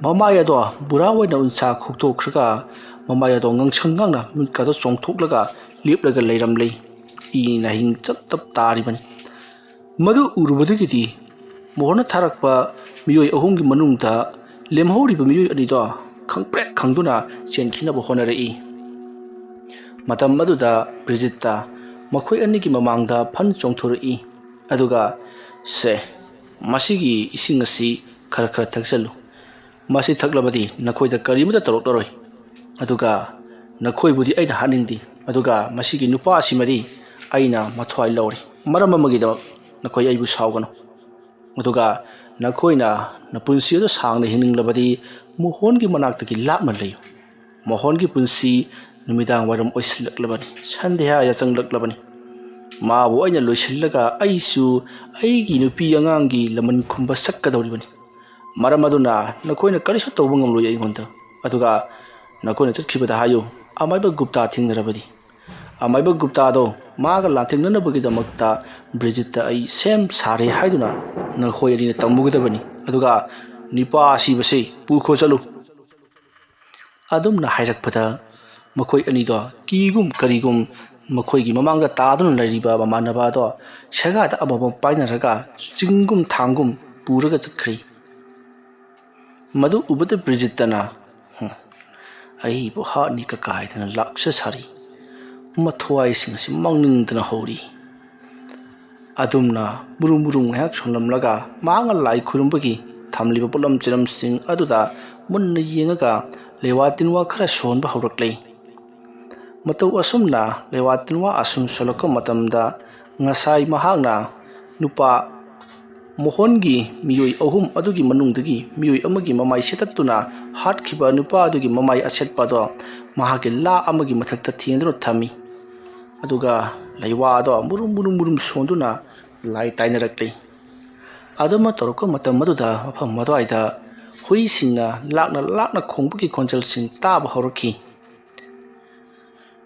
ꯃꯃꯥꯏ ꯑꯗꯣ ꯕꯨꯔꯥ ꯑꯣꯏꯅ ꯎꯟꯁꯥ ꯈꯣꯛꯇꯣꯛꯈ꯭ꯔꯒ, ꯃꯃꯥꯏ ꯑꯗꯣ ꯉꯥꯡꯁꯪ ꯉꯥꯡꯅ ꯃꯤꯠꯀꯗꯣ ꯆꯣꯡꯊꯣꯛꯂꯒ ꯂꯦꯞꯂꯒ ꯂꯩꯔꯝꯂꯦ꯫ ꯏ ꯅꯥꯍꯤꯡ ꯆꯞ ꯆꯞ ꯇꯥꯔꯤꯕꯅꯤ꯫ ꯃꯗꯨ ꯎꯔꯨꯕꯗꯒꯤꯗꯤ ꯃꯣꯍꯣꯔꯅ ꯊꯥꯔꯛꯄ ꯃꯤꯑꯣꯏ ꯑꯍꯨꯝꯒꯤ ꯃꯅꯨꯡꯗ ꯂꯦꯝꯍꯧꯔꯤꯕ ꯃꯤꯑꯣꯏ ꯑꯅꯤꯗꯣ ꯈꯪꯄ꯭ꯔꯦꯛ ꯈꯪꯗꯨꯅ ꯆꯦꯟꯈꯤꯅꯕ ꯍꯣꯠꯅꯔꯛꯏ꯫ ꯃꯇꯝ ꯑꯗꯨꯗ ꯕ꯭ꯔꯤꯖꯤꯠꯇ ꯃꯈꯣꯏ ꯑꯅꯤꯒꯤ ꯃꯃꯥꯡꯗ ꯐꯟ ꯆꯣꯡꯊꯣꯔꯛꯏ꯫ ꯑꯗꯨꯒ, "ꯁꯦ, ꯃꯁꯤꯒꯤ ꯏꯁꯤꯡ ꯑꯁꯤ ꯈꯔ ꯈꯔ ꯊꯛꯆꯜꯂꯨ꯫ ꯃꯁꯤ ꯊꯛꯂꯕꯗꯤ ꯅꯈꯣꯏꯗ ꯀꯔꯤꯃꯠꯇ ꯇꯧꯔꯛꯂꯔꯣꯏ꯫ ꯑꯗꯨꯒ ꯅꯈꯣꯏꯕꯨꯗꯤ ꯑꯩꯅ ꯍꯥꯠꯅꯤꯡꯗꯦ꯫ ꯑꯗꯨꯒ ꯃꯁꯤꯒꯤ ꯅꯨꯄꯥ ꯑꯁꯤꯃꯗꯤ ꯑꯩꯅ ꯃꯊ꯭ꯋꯥꯏ ꯂꯧꯔꯦ꯫ ꯃꯔꯝ ꯑꯃꯒꯤꯗꯃꯛ ꯅꯈꯣꯏ ꯑꯩꯕꯨ ꯁꯥꯎꯒꯅꯨ꯫ ꯑꯗꯨꯒ ꯅꯈꯣꯏꯅ ꯅꯄꯨꯟꯁꯤ ꯑꯗꯨ ꯁꯥꯡꯅ ꯍꯤꯡꯅꯤꯡꯂꯕꯗꯤ ꯃꯣꯍꯣꯟꯒꯤ ꯃꯅꯥꯛꯇꯒꯤ ꯂꯥꯞꯅ ꯂꯩꯌꯨ꯫ ꯃꯣꯍꯣꯟꯒꯤ ꯄꯨꯟꯁꯤ ꯅꯨꯃꯤꯗꯥꯡ ꯋꯥꯏꯔꯝ ꯑꯣꯏꯁꯤꯜꯂꯛꯂꯕꯅꯤ, ꯁꯟꯙ꯭ꯌꯥ ꯌꯥꯆꯪꯂꯛꯂꯕꯅꯤ꯫ ꯃꯥꯕꯨ ꯑꯩꯅ ꯂꯣꯏꯁꯤꯜꯂꯒ ꯑꯩꯁꯨ ꯑꯩꯒꯤ ꯅꯨꯄꯤ ꯑꯉꯥꯡꯒꯤ ꯂꯃꯟ ꯈꯨꯝꯕ ꯆꯠꯀꯗꯧꯔꯤꯕꯅꯤ꯫ ꯃꯔꯝ ꯑꯗꯨꯅ ꯅꯈꯣꯏꯅ ꯀꯔꯤꯁꯨ ꯇꯧꯕ ꯉꯝꯂꯣꯏ ꯑꯩꯉꯣꯟꯗ꯫ ꯑꯗꯨꯒ ꯅꯈꯣꯏꯅ ꯆꯠꯈꯤꯕꯗ ꯍꯥꯏꯌꯨ, ꯑꯃꯥꯏꯕ ꯒꯨꯞꯇꯥ ꯊꯦꯡꯅꯔꯕꯗꯤ, ꯑꯃꯥꯏꯕ ꯒꯨꯞꯇꯥꯗꯣ ꯃꯥꯒ ꯂꯥꯟꯊꯦꯡꯅꯅꯕꯒꯤꯗꯃꯛꯇ ꯕ꯭ꯔꯤꯖꯤꯠꯇ ꯑꯩ ꯁꯦꯝ ꯁꯥꯔꯦ ꯍꯥꯏꯗꯨꯅ ꯅꯈꯣꯏ ꯑꯅꯤꯅ ꯇꯝꯃꯨꯒꯗꯕꯅꯤ꯫ ꯑꯗꯨꯒ ꯅꯤꯄꯥ ꯑꯁꯤꯕꯁꯤ ꯄꯨꯈꯣ ꯆꯠꯂꯨ꯫" ꯑꯗꯨꯝꯅ ꯍꯥꯏꯔꯛꯄꯗ, ꯃꯈꯣꯏ ꯑꯅꯤꯗꯣ ꯀꯤꯒꯨꯝ ꯀꯔꯤꯒꯨꯝ ꯃꯈꯣꯏꯒꯤ ꯃꯃꯥꯡꯗ ꯇꯥꯗꯨꯅ ꯂꯩꯔꯤꯕ ꯃꯃꯥꯟꯅꯕ ꯑꯗꯣ ꯁꯦꯒꯥꯗ ꯑꯃꯃꯝ ꯄꯥꯏꯅꯔꯒ ꯆꯤꯡꯒꯨꯝ ꯊꯥꯡꯒꯨꯝ ꯄꯨꯔꯒ ꯆꯠꯈ꯭ꯔꯤ꯫ ꯃꯗꯨ ꯎꯕꯗ ꯕ꯭ꯔꯤꯖꯤꯠꯇꯅ, "ꯍꯨꯝ, ꯑꯩꯕꯨ ꯍꯥꯠꯅꯤ ꯀꯀꯥꯏꯗꯅ ꯂꯥꯛꯆ ꯁꯥꯔꯤ꯫ ꯃꯊ꯭ꯋꯥꯏꯁꯤꯡ ꯑꯁꯤ ꯃꯥꯡꯅꯤꯡꯗꯅ ꯍꯧꯔꯤ꯫" ꯑꯗꯨꯝꯅ ꯃꯨꯔꯨꯝ ꯃꯨꯔꯨꯝ ꯉꯥꯏꯍꯥꯛ ꯁꯣꯜꯂꯝꯂꯒ ꯃꯍꯥꯛꯅ ꯂꯥꯏ ꯈꯨꯔꯨꯝꯕꯒꯤ ꯊꯝꯂꯤꯕ ꯄꯣꯠꯂꯝ ꯆꯤꯂꯝꯁꯤꯡ ꯑꯗꯨꯗ ꯃꯨꯟꯅ ꯌꯦꯡꯉꯒ ꯂꯩꯋꯥ ꯇꯤꯟꯋꯥ ꯈꯔ ꯁꯣꯟꯕ ꯍꯧꯔꯛꯂꯦ꯫ ꯃꯇꯧ ꯑꯁꯨꯝꯅ ꯂꯩꯋꯥ ꯇꯤꯟꯋꯥ ꯑꯁꯨꯝ ꯁꯣꯜꯂꯛꯄ ꯃꯇꯝꯗ, ꯉꯁꯥꯏ ꯃꯍꯥꯛꯅ ꯅꯨꯄꯥ ꯃꯣꯍꯟꯒꯤ ꯃꯤꯑꯣꯏ ꯑꯍꯨꯝ ꯑꯗꯨꯒꯤ ꯃꯅꯨꯡꯗꯒꯤ ꯃꯤꯑꯣꯏ ꯑꯃꯒꯤ ꯃꯃꯥꯏ ꯁꯦꯠꯇꯠꯇꯨꯅ ꯍꯥꯠꯈꯤꯕ ꯅꯨꯄꯥ ꯑꯗꯨꯒꯤ ꯃꯃꯥꯏ ꯑꯁꯦꯠꯄ ꯑꯗꯣ ꯃꯍꯥꯛꯀꯤ ꯂꯥ ꯑꯃꯒꯤ ꯃꯊꯛꯇ ꯊꯦꯡꯗꯨꯅ ꯊꯝꯃꯤ꯫ ꯑꯗꯨꯒ ꯂꯩꯋꯥ ꯑꯗꯣ ꯃꯨꯔꯨꯝ ꯃꯨꯔꯨꯝ ꯃꯨꯔꯨꯝ ꯁꯣꯟꯗꯨꯅ ꯂꯥꯏ ꯇꯥꯏꯅꯔꯛꯂꯤ꯫ ꯑꯗꯨꯃ ꯇꯧꯔꯛꯄ ꯃꯇꯝ ꯑꯗꯨꯗ ꯃꯐꯝ ꯑꯗꯨꯋꯥꯏꯗ ꯍꯨꯏꯁꯤꯡꯅ ꯂꯥꯛꯅ ꯂꯥꯛꯅ ꯈꯣꯡꯕꯒꯤ ꯈꯣꯟꯖꯦꯜꯁꯤꯡ ꯇꯥꯕ ꯍꯧꯔꯛꯈꯤ꯫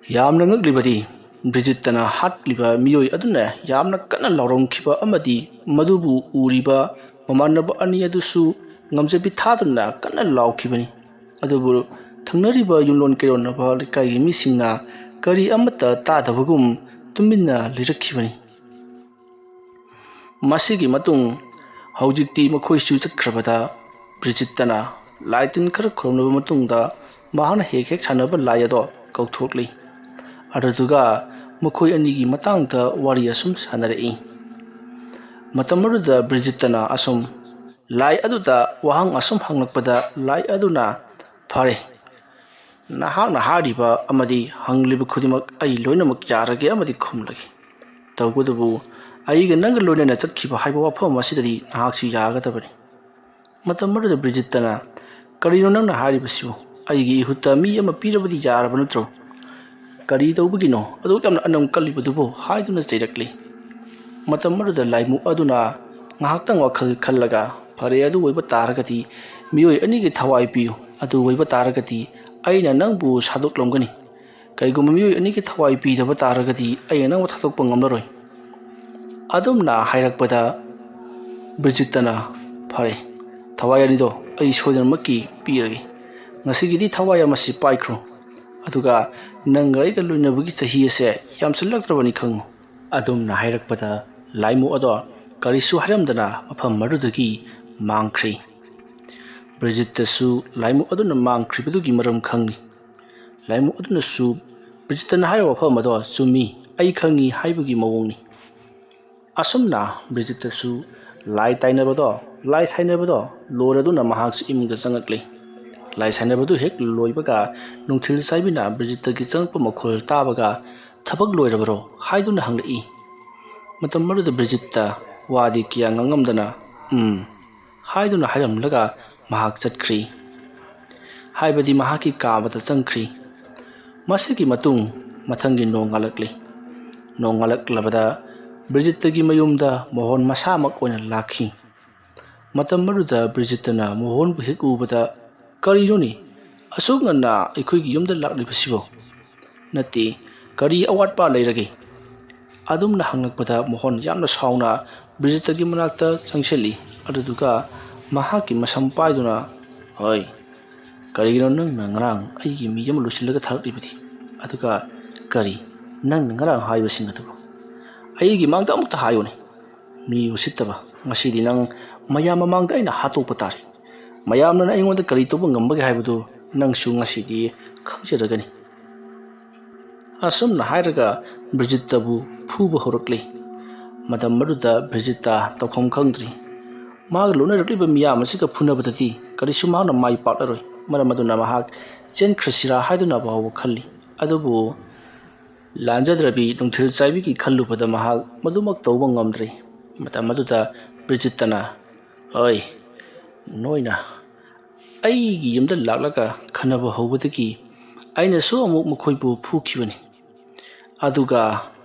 ꯌꯥꯝꯅ ꯉꯛꯂꯤꯕꯗꯤ, ꯕ꯭ꯔꯤꯖꯤꯠꯇꯅ ꯍꯥꯠꯂꯤꯕ ꯃꯤꯑꯣꯏ ꯑꯗꯨꯅ ꯌꯥꯝꯅ ꯀꯟꯅ ꯂꯥꯎꯔꯝꯈꯤꯕ ꯑꯃꯗꯤ ꯃꯗꯨꯕꯨ ꯎꯔꯤꯕ ꯃꯃꯥꯟꯅꯕ ꯑꯅꯤ ꯑꯗꯨꯁꯨ ꯉꯝꯖꯕꯤ ꯊꯥꯗꯨꯅ ꯀꯟꯅ ꯂꯥꯎꯈꯤꯕꯅꯤ꯫ ꯑꯗꯨꯕꯨ ꯊꯪꯅꯔꯤꯕ ꯌꯨꯝꯂꯣꯟ ꯀꯩꯔꯣꯟꯅꯕ ꯂꯩꯀꯥꯏꯒꯤ ꯃꯤꯁꯤꯡꯅ ꯀꯔꯤ ꯑꯃꯠꯇ ꯇꯥꯗꯕꯒꯨꯝ ꯇꯨꯃꯤꯟꯅ ꯂꯩꯔꯛꯈꯤꯕꯅꯤ꯫ ꯃꯁꯤꯒꯤ ꯃꯇꯨꯡ ꯍꯧꯖꯤꯛꯇꯤ ꯃꯈꯣꯏꯁꯨ ꯆꯠꯈ꯭ꯔꯕꯗ, ꯕ꯭ꯔꯤꯖꯤꯠꯇꯅ ꯂꯥꯏ ꯇꯤꯟ ꯈꯔ ꯈꯨꯔꯨꯝꯂꯕ ꯃꯇꯨꯡꯗ ꯃꯍꯥꯛꯅ ꯍꯦꯛ ꯍꯦꯛ ꯁꯥꯟꯅꯕ ꯂꯥꯏ ꯑꯗꯣ ꯀꯧꯊꯣꯛꯂꯤ꯫ ꯑꯗꯨꯗꯨꯒ ꯃꯈꯣꯏ ꯑꯅꯤꯒꯤ ꯃꯇꯥꯡꯗ ꯋꯥꯔꯤ ꯑꯁꯨꯝ ꯁꯥꯟꯅꯔꯛꯏ꯫ ꯃꯇꯝ ꯑꯗꯨꯗ ꯕ꯭ꯔꯤꯖꯤꯠꯇꯅ ꯑꯁꯨꯝ ꯂꯥꯏ ꯑꯗꯨꯗ ꯋꯥꯍꯪ ꯑꯁꯨꯝ ꯍꯪꯂꯛꯄꯗ, ꯂꯥꯏ ꯑꯗꯨꯅ, "ꯐꯔꯦ, ꯅꯍꯥꯛꯅ ꯍꯥꯏꯔꯤꯕ ꯑꯃꯗꯤ ꯍꯪꯂꯤꯕ ꯈꯨꯗꯤꯡꯃꯛ ꯑꯩ ꯂꯣꯏꯅꯃꯛ ꯌꯥꯔꯒꯦ ꯑꯃꯗꯤ ꯈꯨꯝꯂꯒꯦ꯫ ꯇꯧꯕꯇꯕꯨ ꯑꯩꯒ ꯅꯪꯒ ꯂꯣꯏꯅꯅ ꯆꯠꯈꯤꯕ ꯍꯥꯏꯕ ꯋꯥꯐꯝ ꯑꯁꯤꯗꯗꯤ ꯅꯍꯥꯛꯁꯤ ꯌꯥꯒꯗꯕꯅꯤ꯫" ꯃꯇꯝ ꯑꯗꯨꯗ ꯕ꯭ꯔꯤꯖꯤꯠꯇꯅ, "ꯀꯔꯤꯅꯣ ꯅꯪꯅ ꯍꯥꯏꯔꯤꯕꯁꯤꯕꯨ? ꯑꯩꯒꯤ ꯏꯍꯨꯠꯇ ꯃꯤ ꯑꯃ ꯄꯤꯔꯕꯗꯤ ꯌꯥꯔꯕ ꯅꯠꯇ꯭ꯔꯣ? ꯀꯔꯤ ꯇꯧꯕꯒꯤꯅꯣ ꯑꯗꯨꯛ ꯌꯥꯝꯅ ꯑꯅꯝ ꯀꯜꯂꯤꯕꯗꯨꯕꯨ?" ꯍꯥꯏꯗꯨꯅ ꯆꯩꯔꯛꯂꯤ꯫ ꯃꯇꯝ ꯑꯗꯨꯗ ꯂꯥꯏꯃꯨ ꯑꯗꯨꯅ ꯉꯥꯏꯍꯥꯛꯇꯪ ꯋꯥꯈꯜ ꯈꯜꯂꯒ, "ꯐꯔꯦ, ꯑꯗꯨ ꯑꯣꯏꯕ ꯇꯥꯔꯒꯗꯤ ꯃꯤꯑꯣꯏ ꯑꯅꯤꯒꯤ ꯊꯋꯥꯏ ꯄꯤꯌꯨ꯫ ꯑꯗꯨ ꯑꯣꯏꯕ ꯇꯥꯔꯒꯗꯤ ꯑꯩꯅ ꯅꯪꯕꯨ ꯁꯥꯗꯣꯛꯂꯝꯒꯅꯤ꯫ ꯀꯔꯤꯒꯨꯝꯕ ꯃꯤꯑꯣꯏ ꯑꯅꯤꯒꯤ ꯊꯋꯥꯏ ꯄꯤꯗꯕ ꯇꯥꯔꯒꯗꯤ ꯑꯩꯅ ꯅꯪꯕꯨ ꯊꯥꯗꯣꯛꯄ ꯉꯝꯂꯔꯣꯏ꯫" ꯑꯗꯨꯝꯅ ꯍꯥꯏꯔꯛꯄꯗ ꯕ꯭ꯔꯤꯖꯤꯠꯇꯅ, "ꯐꯔꯦ, ꯊꯋꯥꯏ ꯑꯅꯤꯗꯣ ꯑꯩ ꯁꯣꯏꯗꯅꯃꯛꯀꯤ ꯄꯤꯔꯒꯦ꯫ ꯉꯁꯤꯒꯤꯗꯤ ꯊꯋꯥꯏ ꯑꯃꯁꯤ ꯄꯥꯏꯈ꯭ꯔꯣ꯫ ꯑꯗꯨꯒ ꯅꯪꯒ ꯑꯩꯒ ꯂꯣꯏꯅꯕꯒꯤ ꯆꯍꯤ ꯑꯁꯦ ꯌꯥꯝꯁꯤꯜꯂꯛꯇ꯭ꯔꯕꯅꯤ ꯈꯪꯉꯨ꯫" ꯑꯗꯨꯝꯅ ꯍꯥꯏꯔꯛꯄꯗ ꯂꯥꯏꯃꯨ ꯑꯗꯣ ꯀꯔꯤꯁꯨ ꯍꯥꯏꯔꯝꯗꯅ ꯃꯐꯝ ꯑꯗꯨꯗꯒꯤ ꯃꯥꯡꯈ꯭ꯔꯤ꯫ ꯕ꯭ꯔꯤꯖꯤꯠꯇꯁꯨ ꯂꯥꯏꯃꯨ ꯑꯗꯨꯅ ꯃꯥꯡꯈ꯭ꯔꯤꯕꯗꯨꯒꯤ ꯃꯔꯝ ꯈꯪꯂꯤ꯫ ꯂꯥꯏꯃꯨ ꯑꯗꯨꯅꯁꯨ ꯕ꯭ꯔꯤꯖꯤꯠꯇꯅ ꯍꯥꯏꯔꯤꯕ ꯋꯥꯐꯝ ꯑꯗꯣ ꯆꯨꯝꯃꯤ, ꯑꯩ ꯈꯪꯉꯤ ꯍꯥꯏꯕꯒꯤ ꯃꯑꯣꯡꯅꯤ꯫ ꯑꯁꯨꯝꯅ ꯕ꯭ꯔꯤꯖꯤꯠꯇꯁꯨ ꯂꯥꯏ ꯇꯥꯏꯅꯕꯗꯣ, ꯂꯥꯏ ꯁꯥꯏꯅꯕꯗꯣ ꯂꯣꯏꯔꯗꯨꯅ ꯃꯍꯥꯛꯁꯨ ꯏꯃꯨꯡꯗ ꯆꯪꯉꯛꯂꯤ꯫ ꯂꯥꯏ ꯁꯥꯟꯅꯕꯗꯨ ꯍꯦꯛ ꯂꯣꯏꯕꯒ ꯅꯨꯡꯊꯤꯜ ꯆꯥꯏꯕꯤꯅ ꯕ꯭ꯔꯤꯖꯤꯠꯇꯒꯤ ꯆꯪꯂꯛꯄ ꯃꯈꯣꯜ ꯇꯥꯕꯒ, "ꯊꯕꯛ ꯂꯣꯏꯔꯕꯔꯣ?" ꯍꯥꯏꯗꯨꯅ ꯍꯪꯂꯛꯏ꯫ ꯃꯇꯝ ꯑꯗꯨꯗ ꯕ꯭ꯔꯤꯖꯤꯠꯇ ꯋꯥꯗꯤ ꯀꯌꯥ ꯉꯥꯡꯉꯝꯗꯅ "ꯎꯝ" ꯍꯥꯏꯗꯨꯅ ꯍꯥꯏꯔꯝꯂꯒ ꯃꯍꯥꯛ ꯆꯠꯈ꯭ꯔꯤ꯫ ꯍꯥꯏꯕꯗꯤ ꯃꯍꯥꯛꯀꯤ ꯀꯥ ꯑꯃꯗ ꯆꯪꯈ꯭ꯔꯤ꯫ ꯃꯁꯤꯒꯤ ꯃꯇꯨꯡ ꯃꯊꯪꯒꯤ ꯅꯣꯡ ꯉꯥꯜꯂꯛꯂꯤ꯫ ꯅꯣꯡ ꯉꯥꯜꯂꯛꯂꯕꯗ ꯕ꯭ꯔꯤꯖꯤꯠꯇꯒꯤ ꯃꯌꯨꯝꯗ ꯃꯣꯍꯣꯟ ꯃꯁꯥꯃꯛ ꯑꯣꯏꯅ ꯂꯥꯛꯈꯤ꯫ ꯃꯇꯝ ꯑꯗꯨꯗ ꯕ꯭ꯔꯤꯖꯤꯠꯇꯅ ꯃꯣꯍꯣꯟꯕꯨ ꯍꯦꯛ ꯎꯕꯗ, "ꯀꯔꯤꯅꯣꯅꯦ, ꯑꯁꯨꯛ ꯉꯟꯅ ꯑꯩꯈꯣꯏꯒꯤ ꯌꯨꯝꯗ ꯂꯥꯛꯂꯤꯕꯁꯤꯕꯣ? ꯅꯠꯇꯦ, ꯀꯔꯤ ꯑꯋꯥꯠꯄ ꯂꯩꯔꯒꯦ?" ꯑꯗꯨꯝꯅ ꯍꯪꯂꯛꯄꯗ ꯃꯣꯍꯣꯟ ꯌꯥꯝꯅ ꯁꯥꯎꯅ ꯕ꯭ꯔꯤꯖꯤꯠꯇꯒꯤ ꯃꯅꯥꯛꯇ ꯆꯪꯁꯤꯜꯂꯤ꯫ ꯑꯗꯨꯗꯨꯒ ꯃꯍꯥꯛꯀꯤ ꯃꯁꯝ ꯄꯥꯏꯗꯨꯅ, "ꯍꯣꯏ, ꯀꯔꯤꯒꯤꯅꯣ ꯅꯪꯅ ꯉꯔꯥꯡ ꯑꯩꯒꯤ ꯃꯤ ꯑꯃ ꯂꯣꯏꯁꯤꯜꯂꯒ ꯊꯥꯔꯛꯂꯤꯕꯗꯤ? ꯑꯗꯨꯒ ꯀꯔꯤ ꯅꯪꯅ ꯉꯔꯥꯡ ꯍꯥꯏꯕꯁꯤꯡ ꯑꯗꯨꯕꯨ? ꯑꯩꯒꯤ ꯃꯥꯡꯗ ꯑꯃꯨꯛꯇ ꯍꯥꯏꯌꯨꯅꯦ꯫ ꯃꯤ ꯎꯁꯤꯠꯇꯕ, ꯉꯁꯤꯗꯤ ꯅꯪ ꯃꯌꯥꯝ ꯃꯃꯥꯡꯗ ꯑꯩꯅ ꯍꯥꯠꯇꯣꯛꯄ ꯇꯥꯔꯦ꯫ ꯃꯌꯥꯝꯅ ꯑꯩꯉꯣꯟꯗ ꯀꯔꯤ ꯇꯧꯕ ꯉꯝꯕꯒꯦ ꯍꯥꯏꯕꯗꯨ ꯅꯪꯁꯨ ꯉꯁꯤꯗꯤ ꯈꯪꯖꯔꯒꯅꯤ꯫" ꯑꯁꯨꯝꯅ ꯍꯥꯏꯔꯒ ꯕ꯭ꯔꯤꯖꯤꯠꯇꯕꯨ ꯐꯨꯕ ꯍꯧꯔꯛꯂꯤ꯫ ꯃꯇꯝ ꯑꯗꯨꯗ ꯕ꯭ꯔꯤꯖꯤꯠꯇ ꯇꯧꯐꯝ ꯈꯪꯗ꯭ꯔꯤ꯫ ꯃꯍꯥꯛ ꯂꯣꯏꯅꯔꯛꯂꯤꯕ ꯃꯤꯌꯥꯝ ꯑꯁꯤꯒ ꯐꯨꯅꯕꯗꯗꯤ ꯀꯔꯤꯁꯨ ꯃꯍꯥꯛꯅ ꯃꯥꯏ ꯄꯥꯛꯂꯔꯣꯏ꯫ ꯃꯔꯝ ꯑꯗꯨꯅ ꯃꯍꯥꯛ ꯆꯦꯟꯈ꯭ꯔꯁꯤꯔꯥ ꯍꯥꯏꯗꯨꯅ ꯐꯥꯎꯕ ꯈꯜꯂꯤ꯫ ꯑꯗꯨꯕꯨ ꯂꯥꯟꯖꯗ꯭ꯔꯕꯤ ꯅꯨꯡꯊꯤꯜ ꯆꯥꯏꯕꯤꯒꯤ ꯈꯜꯂꯨꯕꯗ ꯃꯍꯥꯛ ꯃꯗꯨꯃꯛ ꯇꯧꯕ ꯉꯝꯗ꯭ꯔꯤ꯫ ꯃꯇꯝ ꯑꯗꯨꯗ ꯕ꯭ꯔꯤꯖꯤꯠꯇꯅ, "ꯍꯣꯏ, ꯅꯣꯏꯅ ꯑꯩꯒꯤ ꯌꯨꯝꯗ ꯂꯥꯛꯂꯒ ꯈꯟꯅꯕ ꯍꯧꯕꯗꯒꯤ ꯑꯩꯅꯁꯨ ꯑꯃꯨꯛ ꯃꯈꯣꯏꯕꯨ ꯐꯨꯈꯤꯕꯅꯤ꯫ ꯑꯗꯨꯒ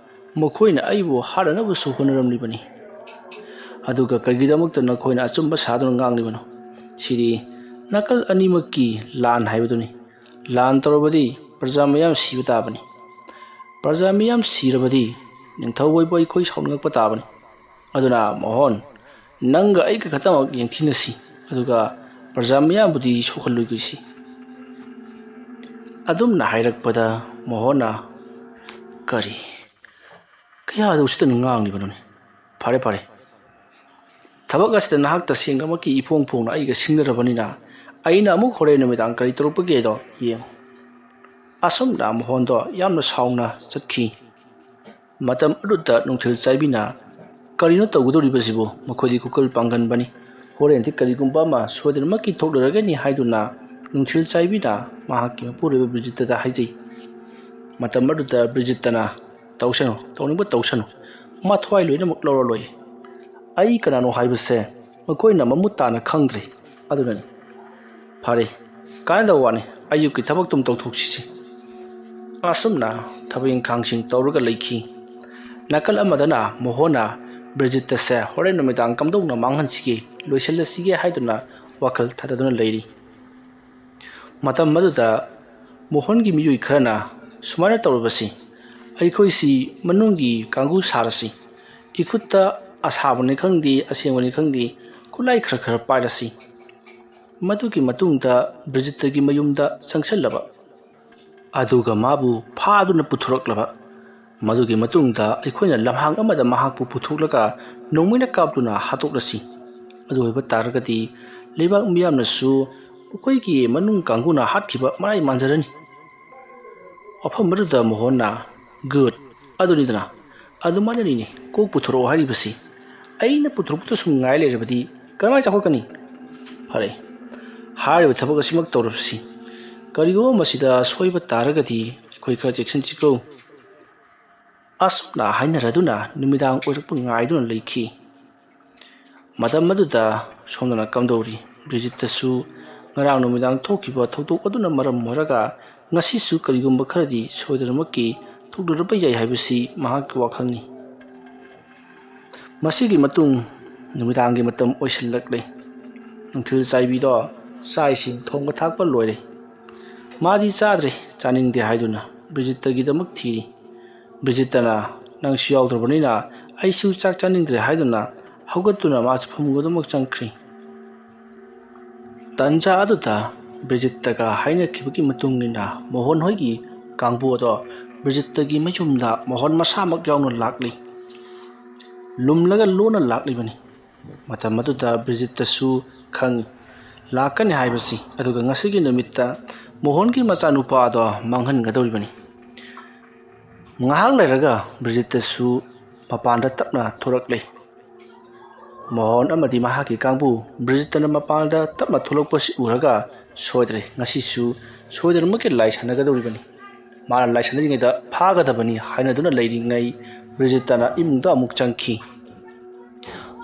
ꯃꯈꯣꯏꯅ ꯑꯩꯕꯨ ꯍꯥꯠꯅꯅꯕꯁꯨ ꯍꯣꯠꯅꯔꯝꯂꯤꯕꯅꯤ꯫ ꯑꯗꯨꯒ ꯀꯔꯤꯒꯤꯗꯃꯛꯇ ꯅꯈꯣꯏꯅ ꯑꯆꯨꯝꯕ ꯁꯥꯗꯨꯅ ꯉꯥꯡꯂꯤꯕꯅꯣ? ꯁꯤꯗꯤ ꯅꯥꯀꯜ ꯑꯅꯤꯃꯛꯀꯤ ꯂꯥꯟ ꯍꯥꯏꯕꯗꯨꯅꯤ꯫ ꯂꯥꯟ ꯇꯧꯔꯕꯗꯤ ꯄ꯭ꯔꯖꯥ ꯃꯌꯥꯝ ꯁꯤꯕ ꯇꯥꯕꯅꯤ꯫ ꯄ꯭ꯔꯖꯥ ꯃꯤꯌꯥꯝ ꯁꯤꯔꯕꯗꯤ ꯅꯤꯡꯊꯧ ꯑꯣꯏꯕ ꯑꯩꯈꯣꯏ ꯁꯥꯎꯅꯤꯡꯉꯛꯄ ꯇꯥꯕꯅꯤ꯫ ꯑꯗꯨꯅ ꯃꯣꯍꯣꯟ, ꯅꯪꯒ ꯑꯩꯒ ꯈꯛꯇꯃꯛ ꯌꯦꯡꯊꯤꯅꯁꯤ, ꯑꯗꯨꯒ ꯄ꯭ꯔꯖꯥ ꯃꯤꯌꯥꯝꯕꯨꯗꯤ ꯁꯣꯛꯍꯜꯂꯣꯏꯒꯨꯁꯤ꯫" ꯑꯗꯨꯝꯅ ꯍꯥꯏꯔꯛꯄꯗ ꯃꯣꯍꯣꯟꯅ, "ꯀꯔꯤ? ꯀꯌꯥꯗ ꯎꯁꯤꯠꯇꯅ ꯉꯥꯡꯂꯤꯕꯅꯣꯅꯦ? ꯐꯔꯦ, ꯐꯔꯦ꯫ ꯊꯕꯛ ꯑꯁꯤꯗ ꯅꯍꯥꯛ ꯇꯁꯦꯡꯅꯃꯛꯀꯤ ꯏꯐꯣꯡ ꯐꯣꯡꯅ ꯑꯩꯒ ꯁꯤꯡꯅꯔꯕꯅꯤꯅ ꯑꯩꯅ ꯑꯃꯨꯛ ꯍꯣꯔꯦꯟ ꯅꯨꯃꯤꯗꯥꯡ ꯀꯔꯤ ꯇꯧꯔꯛꯄꯒꯦꯗꯣ ꯌꯦꯡꯉꯨ꯫" ꯑꯁꯨꯝꯅ ꯃꯣꯍꯣꯟꯗꯣ ꯌꯥꯝꯅ ꯁꯥꯎꯅ ꯆꯠꯈꯤ꯫ ꯃꯇꯝ ꯑꯗꯨꯗ ꯅꯨꯡꯊꯤꯜ ꯆꯥꯏꯕꯤꯅ, "ꯀꯔꯤꯅꯣ ꯇꯧꯒꯗꯧꯔꯤꯕꯁꯤꯕꯨ? ꯃꯈꯣꯏꯗꯤ ꯈꯨꯀꯜ ꯄꯥꯡꯒꯟꯕꯅꯤ꯫ ꯍꯣꯔꯦꯟꯗꯤ ꯀꯔꯤꯒꯨꯝꯕ ꯑꯃ ꯁꯣꯏꯗꯅꯃꯛꯀꯤ ꯊꯣꯛꯂꯔꯒꯅꯤ" ꯍꯥꯏꯗꯨꯅ ꯅꯨꯡꯊꯤꯜ ꯆꯥꯏꯕꯤꯅ ꯃꯍꯥꯛꯀꯤ ꯃꯄꯨꯔꯣꯏꯕ ꯕ꯭ꯔꯤꯖꯤꯠꯇꯗ ꯍꯥꯏꯖꯩ꯫ ꯃꯇꯝ ꯑꯗꯨꯗ ꯕ꯭ꯔꯤꯖꯤꯠꯇꯅ, "ꯇꯧꯁꯅꯨ, ꯇꯧꯅꯤꯡꯕ ꯇꯧꯁꯅꯨ, ꯃꯊ꯭ꯋꯥꯏ ꯂꯣꯏꯅꯃꯛ ꯂꯧꯔ ꯂꯣꯏ꯫ ꯑꯩ ꯀꯅꯥꯅꯣ ꯍꯥꯏꯕꯁꯦ ꯃꯈꯣꯏꯅ ꯃꯃꯨꯠ ꯇꯥꯅ ꯈꯪꯗ꯭ꯔꯤ꯫ ꯑꯗꯨꯅꯅꯤ꯫ ꯐꯔꯦ, ꯀꯥꯟꯅꯗꯕ ꯋꯥꯅꯤ, ꯑꯌꯨꯛꯀꯤ ꯊꯕꯛꯇꯨꯝ ꯇꯧꯊꯣꯛꯁꯤꯁꯤ"꯫ ꯑꯁꯨꯝꯅ ꯊꯕꯛ ꯏꯪꯈꯥꯡꯁꯤꯡ ꯇꯧꯔꯒ ꯂꯩꯈꯤ꯫ ꯅꯥꯀꯜ ꯑꯃꯗꯅ ꯃꯣꯍꯣꯟꯅ ꯕ꯭ꯔꯤꯖꯤꯠꯇꯁꯦ ꯍꯣꯔꯦꯟ ꯅꯨꯃꯤꯗꯥꯡ ꯀꯝꯗꯧꯅ ꯃꯥꯡꯍꯟꯁꯤꯒꯦ, ꯂꯣꯏꯁꯤꯜꯂꯁꯤꯒꯦ ꯍꯥꯏꯗꯨꯅ ꯋꯥꯈꯜ ꯊꯥꯗꯗꯨꯅ ꯂꯩꯔꯤ꯫ ꯃꯇꯝ ꯑꯗꯨꯗ ꯃꯣꯍꯟꯒꯤ ꯃꯤꯑꯣꯏ ꯈꯔꯅ ꯁꯨꯃꯥꯏꯅ ꯇꯧꯔꯕꯁꯤ, "ꯑꯩꯈꯣꯏꯁꯤ ꯃꯅꯨꯡꯒꯤ ꯀꯥꯡꯕꯨ ꯁꯥꯔꯁꯤ, ꯏꯈꯨꯠꯇ ꯑꯁꯥꯕꯅꯤ ꯈꯪꯗꯦ, ꯑꯁꯦꯡꯕꯅꯤ ꯈꯪꯗꯦ, ꯈꯨꯠꯂꯥꯏ ꯈꯔ ꯈꯔ ꯄꯥꯏꯔꯁꯤ"꯫ ꯃꯗꯨꯒꯤ ꯃꯇꯨꯡꯗ ꯕ꯭ꯔꯤꯖꯤꯠꯇꯒꯤ ꯃꯌꯨꯝꯗ ꯆꯪꯁꯤꯜꯂꯕ, ꯑꯗꯨꯒ ꯃꯥꯕꯨ ꯐꯥꯗꯨꯅ ꯄꯨꯊꯣꯔꯛꯂꯕ꯫ ꯃꯗꯨꯒꯤ ꯃꯇꯨꯡꯗ ꯑꯩꯈꯣꯏꯅ ꯂꯝꯍꯥꯡ ꯑꯃꯗ ꯃꯍꯥꯛꯄꯨ ꯄꯨꯊꯣꯛꯂꯒ ꯅꯣꯡꯃꯩꯅ ꯀꯥꯞꯇꯨꯅ ꯍꯥꯠꯇꯣꯛꯂꯁꯤ꯫ ꯑꯗꯨ ꯑꯣꯏꯕ ꯇꯥꯔꯒꯗꯤ ꯂꯩꯕꯥꯛ ꯃꯤꯌꯥꯝꯅꯁꯨ ꯑꯩꯈꯣꯏꯒꯤ ꯃꯅꯨꯡ ꯀꯥꯡꯕꯨꯅ ꯍꯥꯠꯈꯤꯕ ꯃꯔꯥꯏ ꯃꯥꯟꯖꯔꯅꯤ꯫ ꯋꯥꯐꯝ ꯑꯗꯨꯗ ꯃꯣꯍꯟꯅ, "ꯒꯨꯗ, ꯑꯗꯨꯅꯤꯗꯅ, ꯑꯗꯨꯃꯥꯏꯅꯅꯤꯅꯦ ꯀꯣꯛ ꯄꯨꯊꯣꯔꯛꯑꯣ ꯍꯥꯏꯔꯤꯕꯁꯤ꯫ ꯑꯩꯅ ꯄꯨꯊꯣꯔꯛꯄꯗ ꯁꯨꯝ ꯉꯥꯏ ꯂꯩꯔꯕꯗꯤ ꯀꯔꯝꯍꯥꯏꯅ ꯆꯥꯎꯈꯠꯀꯅꯤ? ꯐꯔꯦ, ꯍꯥꯏꯔꯤꯕ ꯊꯕꯛ ꯑꯁꯤꯃꯛ ꯇꯧꯔꯁꯤ꯫ ꯀꯔꯤꯒꯨꯝꯕ ꯃꯁꯤꯗ ꯁꯣꯏꯕ ꯇꯥꯔꯒꯗꯤ ꯑꯩꯈꯣꯏ ꯈꯔ ꯆꯦꯛꯁꯤꯟꯁꯤꯀꯣ"꯫ ꯑꯁꯨꯝꯅ ꯍꯥꯏꯅꯔꯗꯨꯅ ꯅꯨꯃꯤꯗꯥꯡ ꯑꯣꯏꯔꯛꯄ ꯉꯥꯏꯗꯨꯅ ꯂꯩꯈꯤ꯫ ꯃꯇꯝ ꯑꯗꯨꯗ ꯁꯣꯝꯗꯅ ꯀꯝꯗꯧꯔꯤ? ꯕ꯭ꯔꯤꯖꯤꯠꯇꯁꯨ ꯉꯔꯥꯡ ꯅꯨꯃꯤꯗꯥꯡ ꯊꯣꯛꯈꯤꯕ ꯊꯧꯗꯣꯛ ꯑꯗꯨꯅ ꯃꯔꯝ ꯑꯣꯏꯔꯒ ꯉꯁꯤꯁꯨ ꯀꯔꯤꯒꯨꯝꯕ ꯈꯔꯗꯤ ꯁꯣꯏꯗꯅꯃꯛꯀꯤ ꯊꯣꯛꯂꯨꯔꯕ ꯌꯥꯏ ꯍꯥꯏꯕꯁꯤ ꯃꯍꯥꯛꯀꯤ ꯋꯥꯈꯜꯅꯤ꯫ ꯃꯁꯤꯒꯤ ꯃꯇꯨꯡ ꯅꯨꯃꯤꯗꯥꯡꯒꯤ ꯃꯇꯝ ꯑꯣꯏꯁꯤꯜꯂꯛꯂꯦ꯫ ꯅꯨꯡꯊꯤꯜ ꯆꯥꯏꯕꯤꯗꯣ ꯆꯥꯛ ꯏꯁꯤꯡ ꯊꯣꯡꯕ ꯊꯥꯛꯄ ꯂꯣꯏꯔꯦ꯫ ꯃꯥꯗꯤ ꯆꯥꯗ꯭ꯔꯦ, ꯆꯥꯅꯤꯡꯗꯦ ꯍꯥꯏꯗꯨꯅ ꯕ꯭ꯔꯤꯖꯤꯠꯇꯒꯤꯗꯃꯛ ꯊꯤꯔꯤ꯫ ꯕ꯭ꯔꯤꯖꯤꯠꯇꯅ, "ꯅꯪꯁꯨ ꯌꯥꯎꯗ꯭ꯔꯕꯅꯤꯅ ꯑꯩꯁꯨ ꯆꯥꯛ ꯆꯥꯅꯤꯡꯗ꯭ꯔꯦ" ꯍꯥꯏꯗꯨꯅ ꯍꯧꯒꯠꯇꯨꯅ ꯃꯥꯁꯨ ꯐꯃꯨꯡ ꯑꯗꯨꯃꯛ ꯆꯪꯈ꯭ꯔꯤ꯫ ꯇꯟꯖꯥ ꯑꯗꯨꯗ ꯕ꯭ꯔꯤꯖꯤꯠꯇꯒ ꯍꯥꯏꯅꯈꯤꯕꯒꯤ ꯃꯇꯨꯡ ꯏꯟꯅ ꯃꯣꯍꯟ ꯍꯣꯏꯒꯤ ꯀꯥꯡꯕꯨ ꯑꯗꯣ ꯕ꯭ꯔꯤꯖꯤꯠꯇꯒꯤ ꯃꯌꯨꯝꯗ ꯃꯣꯍꯟ ꯃꯁꯥꯃꯛ ꯌꯥꯎꯅ ꯂꯥꯛꯂꯤ꯫ ꯂꯨꯝꯂꯒ ꯂꯣꯟꯅ ꯂꯥꯛꯂꯤꯕꯅꯤ꯫ ꯃꯇꯝ ꯑꯗꯨꯗ ꯕ꯭ꯔꯤꯖꯤꯠꯇꯁꯨ ꯈꯪꯏ ꯂꯥꯛꯀꯅꯤ ꯍꯥꯏꯕꯁꯤ, ꯑꯗꯨꯒ ꯉꯁꯤꯒꯤ ꯅꯨꯃꯤꯠꯇ ꯃꯣꯍꯟꯒꯤ ꯃꯆꯥꯅꯨꯄꯥ ꯑꯗꯣ ꯃꯥꯡꯍꯟꯒꯗꯧꯔꯤꯕꯅꯤ꯫ ꯉꯥꯏꯍꯥꯛ ꯂꯩꯔꯒ ꯕ꯭ꯔꯤꯖꯤꯠꯇꯁꯨ ꯃꯄꯥꯟꯗ ꯇꯞꯅ ꯊꯣꯔꯛꯂꯦ꯫ ꯃꯣꯍꯟ ꯑꯃꯗꯤ ꯃꯍꯥꯛꯀꯤ ꯀꯥꯡꯕꯨ ꯕ꯭ꯔꯤꯖꯤꯠꯇꯅ ꯃꯄꯥꯟꯗ ꯇꯞꯅ ꯊꯣꯛꯂꯛꯄꯁꯤ ꯎꯔꯒ ꯁꯣꯏꯗ꯭ꯔꯦ, ꯉꯁꯤꯁꯨ ꯁꯣꯏꯗꯅꯃꯛꯀꯤ ꯂꯥꯏ ꯁꯥꯟꯅꯒꯗꯧꯔꯤꯕꯅꯤ꯫ ꯃꯥꯅ ꯂꯥꯏ ꯁꯥꯟꯅꯔꯤꯉꯩꯗ ꯐꯥꯒꯗꯕꯅꯤ ꯍꯥꯏꯅꯗꯨꯅ ꯂꯩꯔꯤꯉꯩ ꯕ꯭ꯔꯤꯖꯤꯠꯇꯅ ꯏꯃꯨꯡꯗ ꯑꯃꯨꯛ ꯆꯪꯈꯤ꯫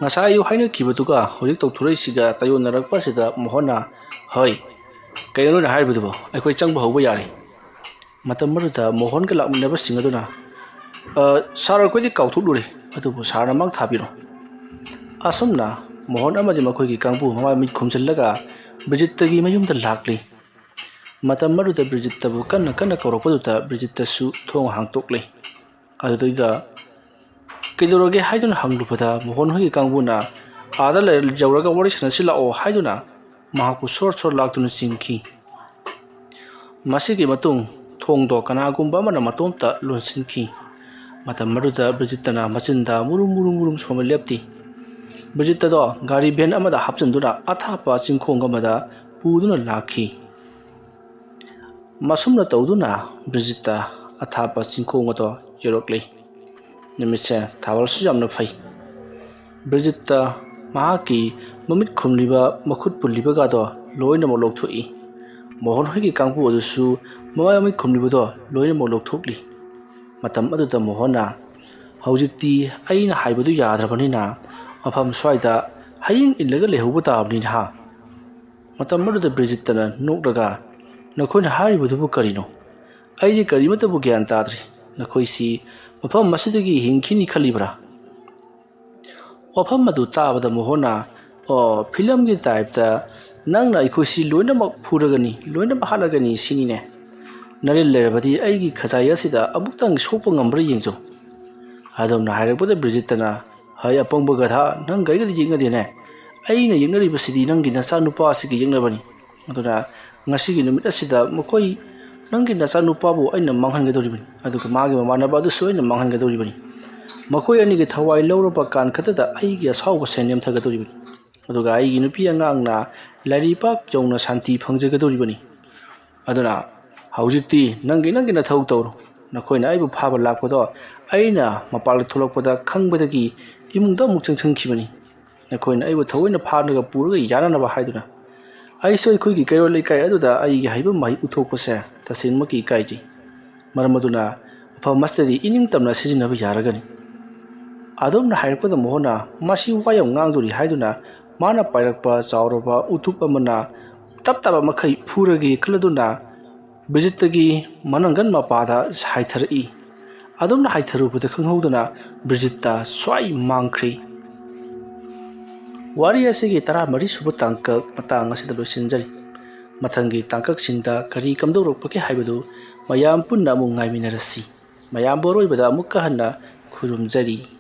ꯉꯁꯥꯏ ꯑꯌꯨꯛ ꯍꯥꯏꯅꯈꯤꯕꯗꯨꯒ ꯍꯧꯖꯤꯛ ꯇꯧꯊꯣꯔꯛꯏꯁꯤꯒ ꯇꯥꯏꯌꯣꯟꯅꯔꯛꯄ ꯑꯁꯤꯗ ꯃꯣꯍꯟꯅ, "ꯍꯣꯏ, ꯀꯩꯅꯣ ꯅꯣꯏꯅ ꯍꯥꯏꯔꯤꯕꯗꯨꯕꯣ? ꯑꯩꯈꯣꯏ ꯆꯪꯕ ꯍꯧꯕ ꯌꯥꯔꯦ꯫" ꯃꯇꯝ ꯑꯗꯨꯗ ꯃꯣꯍꯟꯒ ꯂꯥꯛꯃꯤꯟꯅꯕꯁꯤꯡ ꯑꯗꯨꯅ, "ꯑ, ꯁꯥꯔ, ꯑꯩꯈꯣꯏꯗꯤ ꯀꯥꯎꯊꯣꯛꯂꯨꯔꯦ, ꯑꯗꯨꯕꯨ ꯁꯥꯔꯅ ꯃꯥꯡ ꯊꯥꯕꯤꯔꯣ꯫" ꯑꯁꯨꯝꯅ ꯃꯣꯍꯟ ꯑꯃꯗꯤ ꯃꯈꯣꯏꯒꯤ ꯀꯥꯡꯕꯨ ꯃꯃꯥꯏ ꯃꯤꯠ ꯈꯨꯝꯖꯤꯜꯂꯒ ꯕ꯭ꯔꯤꯖꯤꯠꯇꯒꯤ ꯃꯌꯨꯝꯗ ꯂꯥꯛꯂꯤ꯫ ꯃꯇꯝ ꯑꯗꯨꯗ ꯕ꯭ꯔꯤꯖꯤꯠꯇꯕꯨ ꯀꯟꯅ ꯀꯟꯅ ꯀꯧꯔꯛꯄꯗꯨꯗ ꯕ꯭ꯔꯤꯖꯤꯠꯇꯁꯨ ꯊꯣꯡ ꯍꯥꯡꯇꯣꯛꯂꯤ꯫ ꯑꯗꯨꯗꯩꯗ "ꯀꯩꯗꯧꯔꯒꯦ?" ꯍꯥꯏꯗꯨꯅ ꯍꯪꯂꯨꯕꯗ ꯃꯣꯍꯟ ꯍꯣꯏꯒꯤ ꯀꯥꯡꯕꯨꯅ "ꯑꯥꯗ ꯂꯩꯔ-, ꯌꯧꯔꯒ ꯋꯥꯔꯤ ꯁꯥꯟꯅꯁꯤ ꯂꯥꯛꯑꯣ" ꯍꯥꯏꯗꯨꯅ ꯃꯍꯥꯛꯄꯨ ꯁꯣꯔ ꯁꯣꯔ ꯂꯥꯛꯇꯨꯅ ꯆꯤꯡꯈꯤ꯫ ꯃꯁꯤꯒꯤ ꯃꯇꯨꯡ ꯊꯣꯡꯗꯣ ꯀꯅꯥꯒꯨꯝꯕ ꯑꯃꯅ ꯃꯇꯣꯝꯇ ꯂꯣꯟꯁꯤꯟꯈꯤ꯫ ꯃꯇꯝ ꯑꯗꯨꯗ ꯕ꯭ꯔꯤꯖꯤꯠꯇꯅ ꯃꯆꯤꯟꯗ ꯃꯨꯔꯨꯝ ꯃꯨꯔꯨꯝ ꯃꯨꯔꯨꯝ ꯁꯣꯟꯕ ꯂꯦꯞꯇꯦ꯫ ꯕ꯭ꯔꯤꯖꯤꯠꯇꯗꯣ ꯒꯥꯔꯤ ꯚꯦꯟ ꯑꯃꯗ ꯍꯥꯞꯆꯤꯟꯗꯨꯅ ꯑꯊꯥꯞꯄ ꯆꯤꯡꯈꯣꯡ ꯑꯃꯗ ꯄꯨꯗꯨꯅ ꯂꯥꯛꯈꯤ꯫ ꯃꯁꯨꯝꯅ ꯇꯧꯗꯨꯅ ꯕ꯭ꯔꯤꯖꯤꯠꯇ ꯑꯊꯥꯞꯄ ꯆꯤꯡꯈꯣꯡ ꯑꯗꯣ ꯌꯧꯔꯛꯂꯤ꯫ ꯅꯨꯃꯤꯠꯁꯦ ꯊꯥꯕꯜꯁꯨ ꯌꯥꯝꯅ ꯐꯩ꯫ ꯕ꯭ꯔꯤꯖꯤꯠꯇ ꯃꯍꯥꯛꯀꯤ ꯃꯃꯤꯠ ꯈꯨꯝꯂꯤꯕ, ꯃꯈꯨꯠ ꯄꯨꯜꯂꯤꯕꯒꯗꯣ ꯂꯣꯏꯅꯃꯛ ꯂꯧꯊꯣꯛꯏ꯫ ꯃꯣꯍꯟ ꯍꯣꯏꯒꯤ ꯀꯥꯡꯕꯨ ꯑꯗꯨꯁꯨ ꯃꯃꯥꯏ ꯃꯃꯤꯠ ꯈꯨꯝꯂꯤꯕꯗꯣ ꯂꯣꯏꯅꯃꯛ ꯂꯧꯊꯣꯛꯂꯤ꯫ ꯃꯇꯝ ꯑꯗꯨꯗ ꯃꯣꯍꯟꯅ, "ꯍꯧꯖꯤꯛꯇꯤ ꯑꯩꯅ ꯍꯥꯏꯕꯗꯨ ꯌꯥꯗ꯭ꯔꯕꯅꯤꯅ ꯃꯐꯝ ꯁ꯭ꯋꯥꯏꯗ ꯍꯌꯦꯡ ꯏꯜꯂꯒ ꯂꯩꯍꯧꯕ ꯇꯥꯕꯅꯤ, ꯅꯍꯥ꯫" ꯃꯇꯝ ꯑꯗꯨꯗ ꯕ꯭ꯔꯤꯖꯤꯠꯇꯅ ꯅꯣꯛꯂꯒ, "ꯅꯈꯣꯏꯅ ꯍꯥꯏꯔꯤꯕꯗꯨꯕꯨ ꯀꯔꯤꯅꯣ? ꯑꯩꯗꯤ ꯀꯔꯤꯃꯠꯇꯕꯨ ꯒ꯭ꯌꯥꯟ ꯇꯥꯗ꯭ꯔꯤ꯫ ꯅꯈꯣꯏꯁꯤ ꯃꯐꯝ ꯑꯁꯤꯗꯒꯤ ꯍꯤꯡꯈꯤꯅꯤ ꯈꯜꯂꯤꯕ꯭ꯔꯥ?" ꯋꯥꯐꯝ ꯑꯗꯨ ꯇꯥꯕꯗ ꯃꯣꯍꯟꯅ, "ꯑꯣ, ꯐꯤꯂꯝꯒꯤ ꯇꯥꯏꯞꯇ ꯅꯪꯅ ꯑꯩꯈꯣꯏꯁꯤ ꯂꯣꯏꯅꯃꯛ ꯐꯨꯔꯒꯅꯤ, ꯂꯣꯏꯅꯃꯛ ꯍꯥꯠꯂꯒꯅꯤ ꯁꯤꯅꯤꯅꯦ꯫ ꯅꯔꯤꯜ ꯂꯩꯔꯕꯗꯤ ꯑꯩꯒꯤ ꯈꯖꯥꯏ ꯑꯁꯤꯗ ꯑꯃꯨꯛꯇꯪ ꯁꯣꯛꯄ ꯉꯝꯕ꯭ꯔꯥ ꯌꯦꯡꯖꯧ꯫" ꯑꯗꯣꯝꯅ ꯍꯥꯏꯔꯛꯄꯗ ꯕ꯭ꯔꯤꯖꯤꯠꯇꯅ, "ꯍꯩ ꯑꯄꯪꯕ ꯒꯙꯥ, ꯅꯪ ꯀꯔꯤꯒꯗꯤ ꯌꯦꯛꯅꯗꯦꯅꯦ? ꯑꯩꯅ ꯌꯦꯛꯅꯔꯤꯕꯁꯤꯗꯤ ꯅꯪꯒꯤ ꯅꯆꯥꯅꯨꯄꯥ ꯑꯁꯤꯒ ꯌꯦꯛꯅꯕꯅꯤ꯫ ꯑꯗꯨꯅ ꯉꯁꯤꯒꯤ ꯅꯨꯃꯤꯠ ꯑꯁꯤꯗ ꯃꯈꯣꯏ, ꯅꯪꯒꯤ ꯅꯆꯥꯅꯨꯄꯥꯕꯨ ꯑꯩꯅ ꯃꯥꯡꯍꯟꯒꯗꯧꯔꯤꯕꯅꯤ, ꯑꯗꯨꯒ ꯃꯥꯒꯤ ꯃꯃꯥꯟꯅꯕ ꯑꯗꯨꯁꯨ ꯑꯩꯅ ꯃꯥꯡꯍꯟꯒꯗꯧꯔꯤꯕꯅꯤ꯫ ꯃꯈꯣꯏ ꯑꯅꯤꯒꯤ ꯊꯋꯥꯏ ꯂꯧꯔꯕ ꯀꯥꯟ ꯈꯛꯇꯗ ꯑꯩꯒꯤ ꯑꯁꯥꯎꯕꯁꯦ ꯅꯦꯝꯊꯒꯗꯧꯔꯤꯕꯅꯤ꯫ ꯑꯗꯨꯒ ꯑꯩꯒꯤ ꯅꯨꯄꯤ ꯑꯉꯥꯡꯅ ꯂꯥꯏꯔꯤꯛ ꯄꯥꯛ ꯌꯧꯅ ꯁꯥꯟꯇꯤ ꯐꯪꯖꯒꯗꯧꯔꯤꯕꯅꯤ꯫ ꯑꯗꯨꯅ ꯍꯧꯖꯤꯛꯇꯤ ꯅꯪꯒꯤ, ꯅꯪꯒꯤ ꯅꯊꯧ ꯇꯧꯔꯣ꯫ ꯅꯈꯣꯏꯅ ꯑꯩꯕꯨ ꯐꯥꯕ ꯂꯥꯛꯄꯗꯣ ꯑꯩꯅ ꯃꯄꯥꯟꯗ ꯊꯣꯛꯂꯛꯄꯗ ꯈꯪꯕꯗꯒꯤ ꯏꯃꯨꯡꯗ ꯑꯃꯨꯛ ꯆꯪꯁꯤꯟꯈꯤꯕꯅꯤ꯫ ꯅꯈꯣꯏꯅ ꯑꯩꯕꯨ ꯊꯑꯣꯏꯅ ꯐꯥꯔꯒ ꯄꯨꯔꯒ ꯌꯥꯅꯅꯕ ꯍꯥꯏꯗꯨꯅ꯫ ꯑꯩꯁꯨ ꯑꯩꯈꯣꯏꯒꯤ ꯀꯩꯔꯣꯜ ꯂꯩꯀꯥꯏ ꯑꯗꯨꯗ ꯑꯩꯒꯤ ꯍꯩꯕ ꯃꯍꯩ ꯎꯠꯊꯣꯛꯄꯁꯦ ꯇꯁꯦꯡꯃꯛꯀꯤ ꯏꯀꯥꯏꯖꯩ꯫ ꯃꯔꯝ ꯑꯗꯨꯅ ꯃꯐꯝ ꯑꯁꯤꯗꯗꯤ ꯏꯅꯤꯡꯇꯝꯅ ꯁꯤꯖꯤꯟꯅꯕ ꯌꯥꯔꯒꯅꯤ꯫ ꯑꯗꯣꯝꯅ ꯍꯥꯏꯔꯛꯄꯗ ꯃꯣꯍꯣꯟꯅ ꯃꯁꯤ ꯋꯥ ꯌꯥꯝ ꯉꯥꯡꯗꯣꯔꯤ ꯍꯥꯏꯗꯨꯅ ꯃꯥꯅ ꯄꯥꯏꯔꯛꯄ ꯆꯥꯎꯔꯕ ꯎꯇꯨꯞ ꯑꯃꯅ ꯇꯞ ꯇꯥꯕ ꯃꯈꯩ ꯐꯨꯔꯒꯦ ꯈꯜꯂꯗꯨꯅ ꯕ꯭ꯔꯤꯖꯤꯠꯇꯒꯤ ꯃꯅꯪꯒꯟ ꯃꯄꯥꯗ ꯍꯥꯏꯊꯔꯛꯏ꯫ ꯑꯗꯣꯝꯅ ꯍꯥꯏꯊꯔꯨꯕꯗ ꯈꯪꯍꯧꯗꯅ ꯕ꯭ꯔꯤꯖꯤꯠꯇ ꯁ꯭ꯋꯥꯏ ꯃꯥꯡꯈ꯭ꯔꯤ꯫ ꯋꯥꯔꯤ ꯑꯁꯤꯒꯤ ꯇꯔꯥꯃꯔꯤ ꯁꯨꯕ ꯇꯥꯡꯀꯛ ꯃꯇꯥꯡ ꯑꯁꯤꯗ ꯂꯣꯏꯁꯤꯟꯖꯔꯤ꯫ ꯃꯊꯪꯒꯤ ꯇꯥꯡꯀꯛꯁꯤꯡꯗ ꯀꯔꯤ ꯀꯝꯗꯧꯔꯛꯄꯒꯦ ꯍꯥꯏꯕꯗꯨ ꯃꯌꯥꯝ ꯄꯨꯟꯅ ꯑꯃꯨꯛ ꯉꯥꯏꯃꯤꯟꯅꯔꯁꯤ꯫ ꯃꯌꯥꯝꯕꯨ ꯑꯔꯣꯏꯕꯗ ꯑꯃꯨꯛꯀ ꯍꯟꯅ ꯈꯨꯔꯨꯝꯖꯔꯤ꯫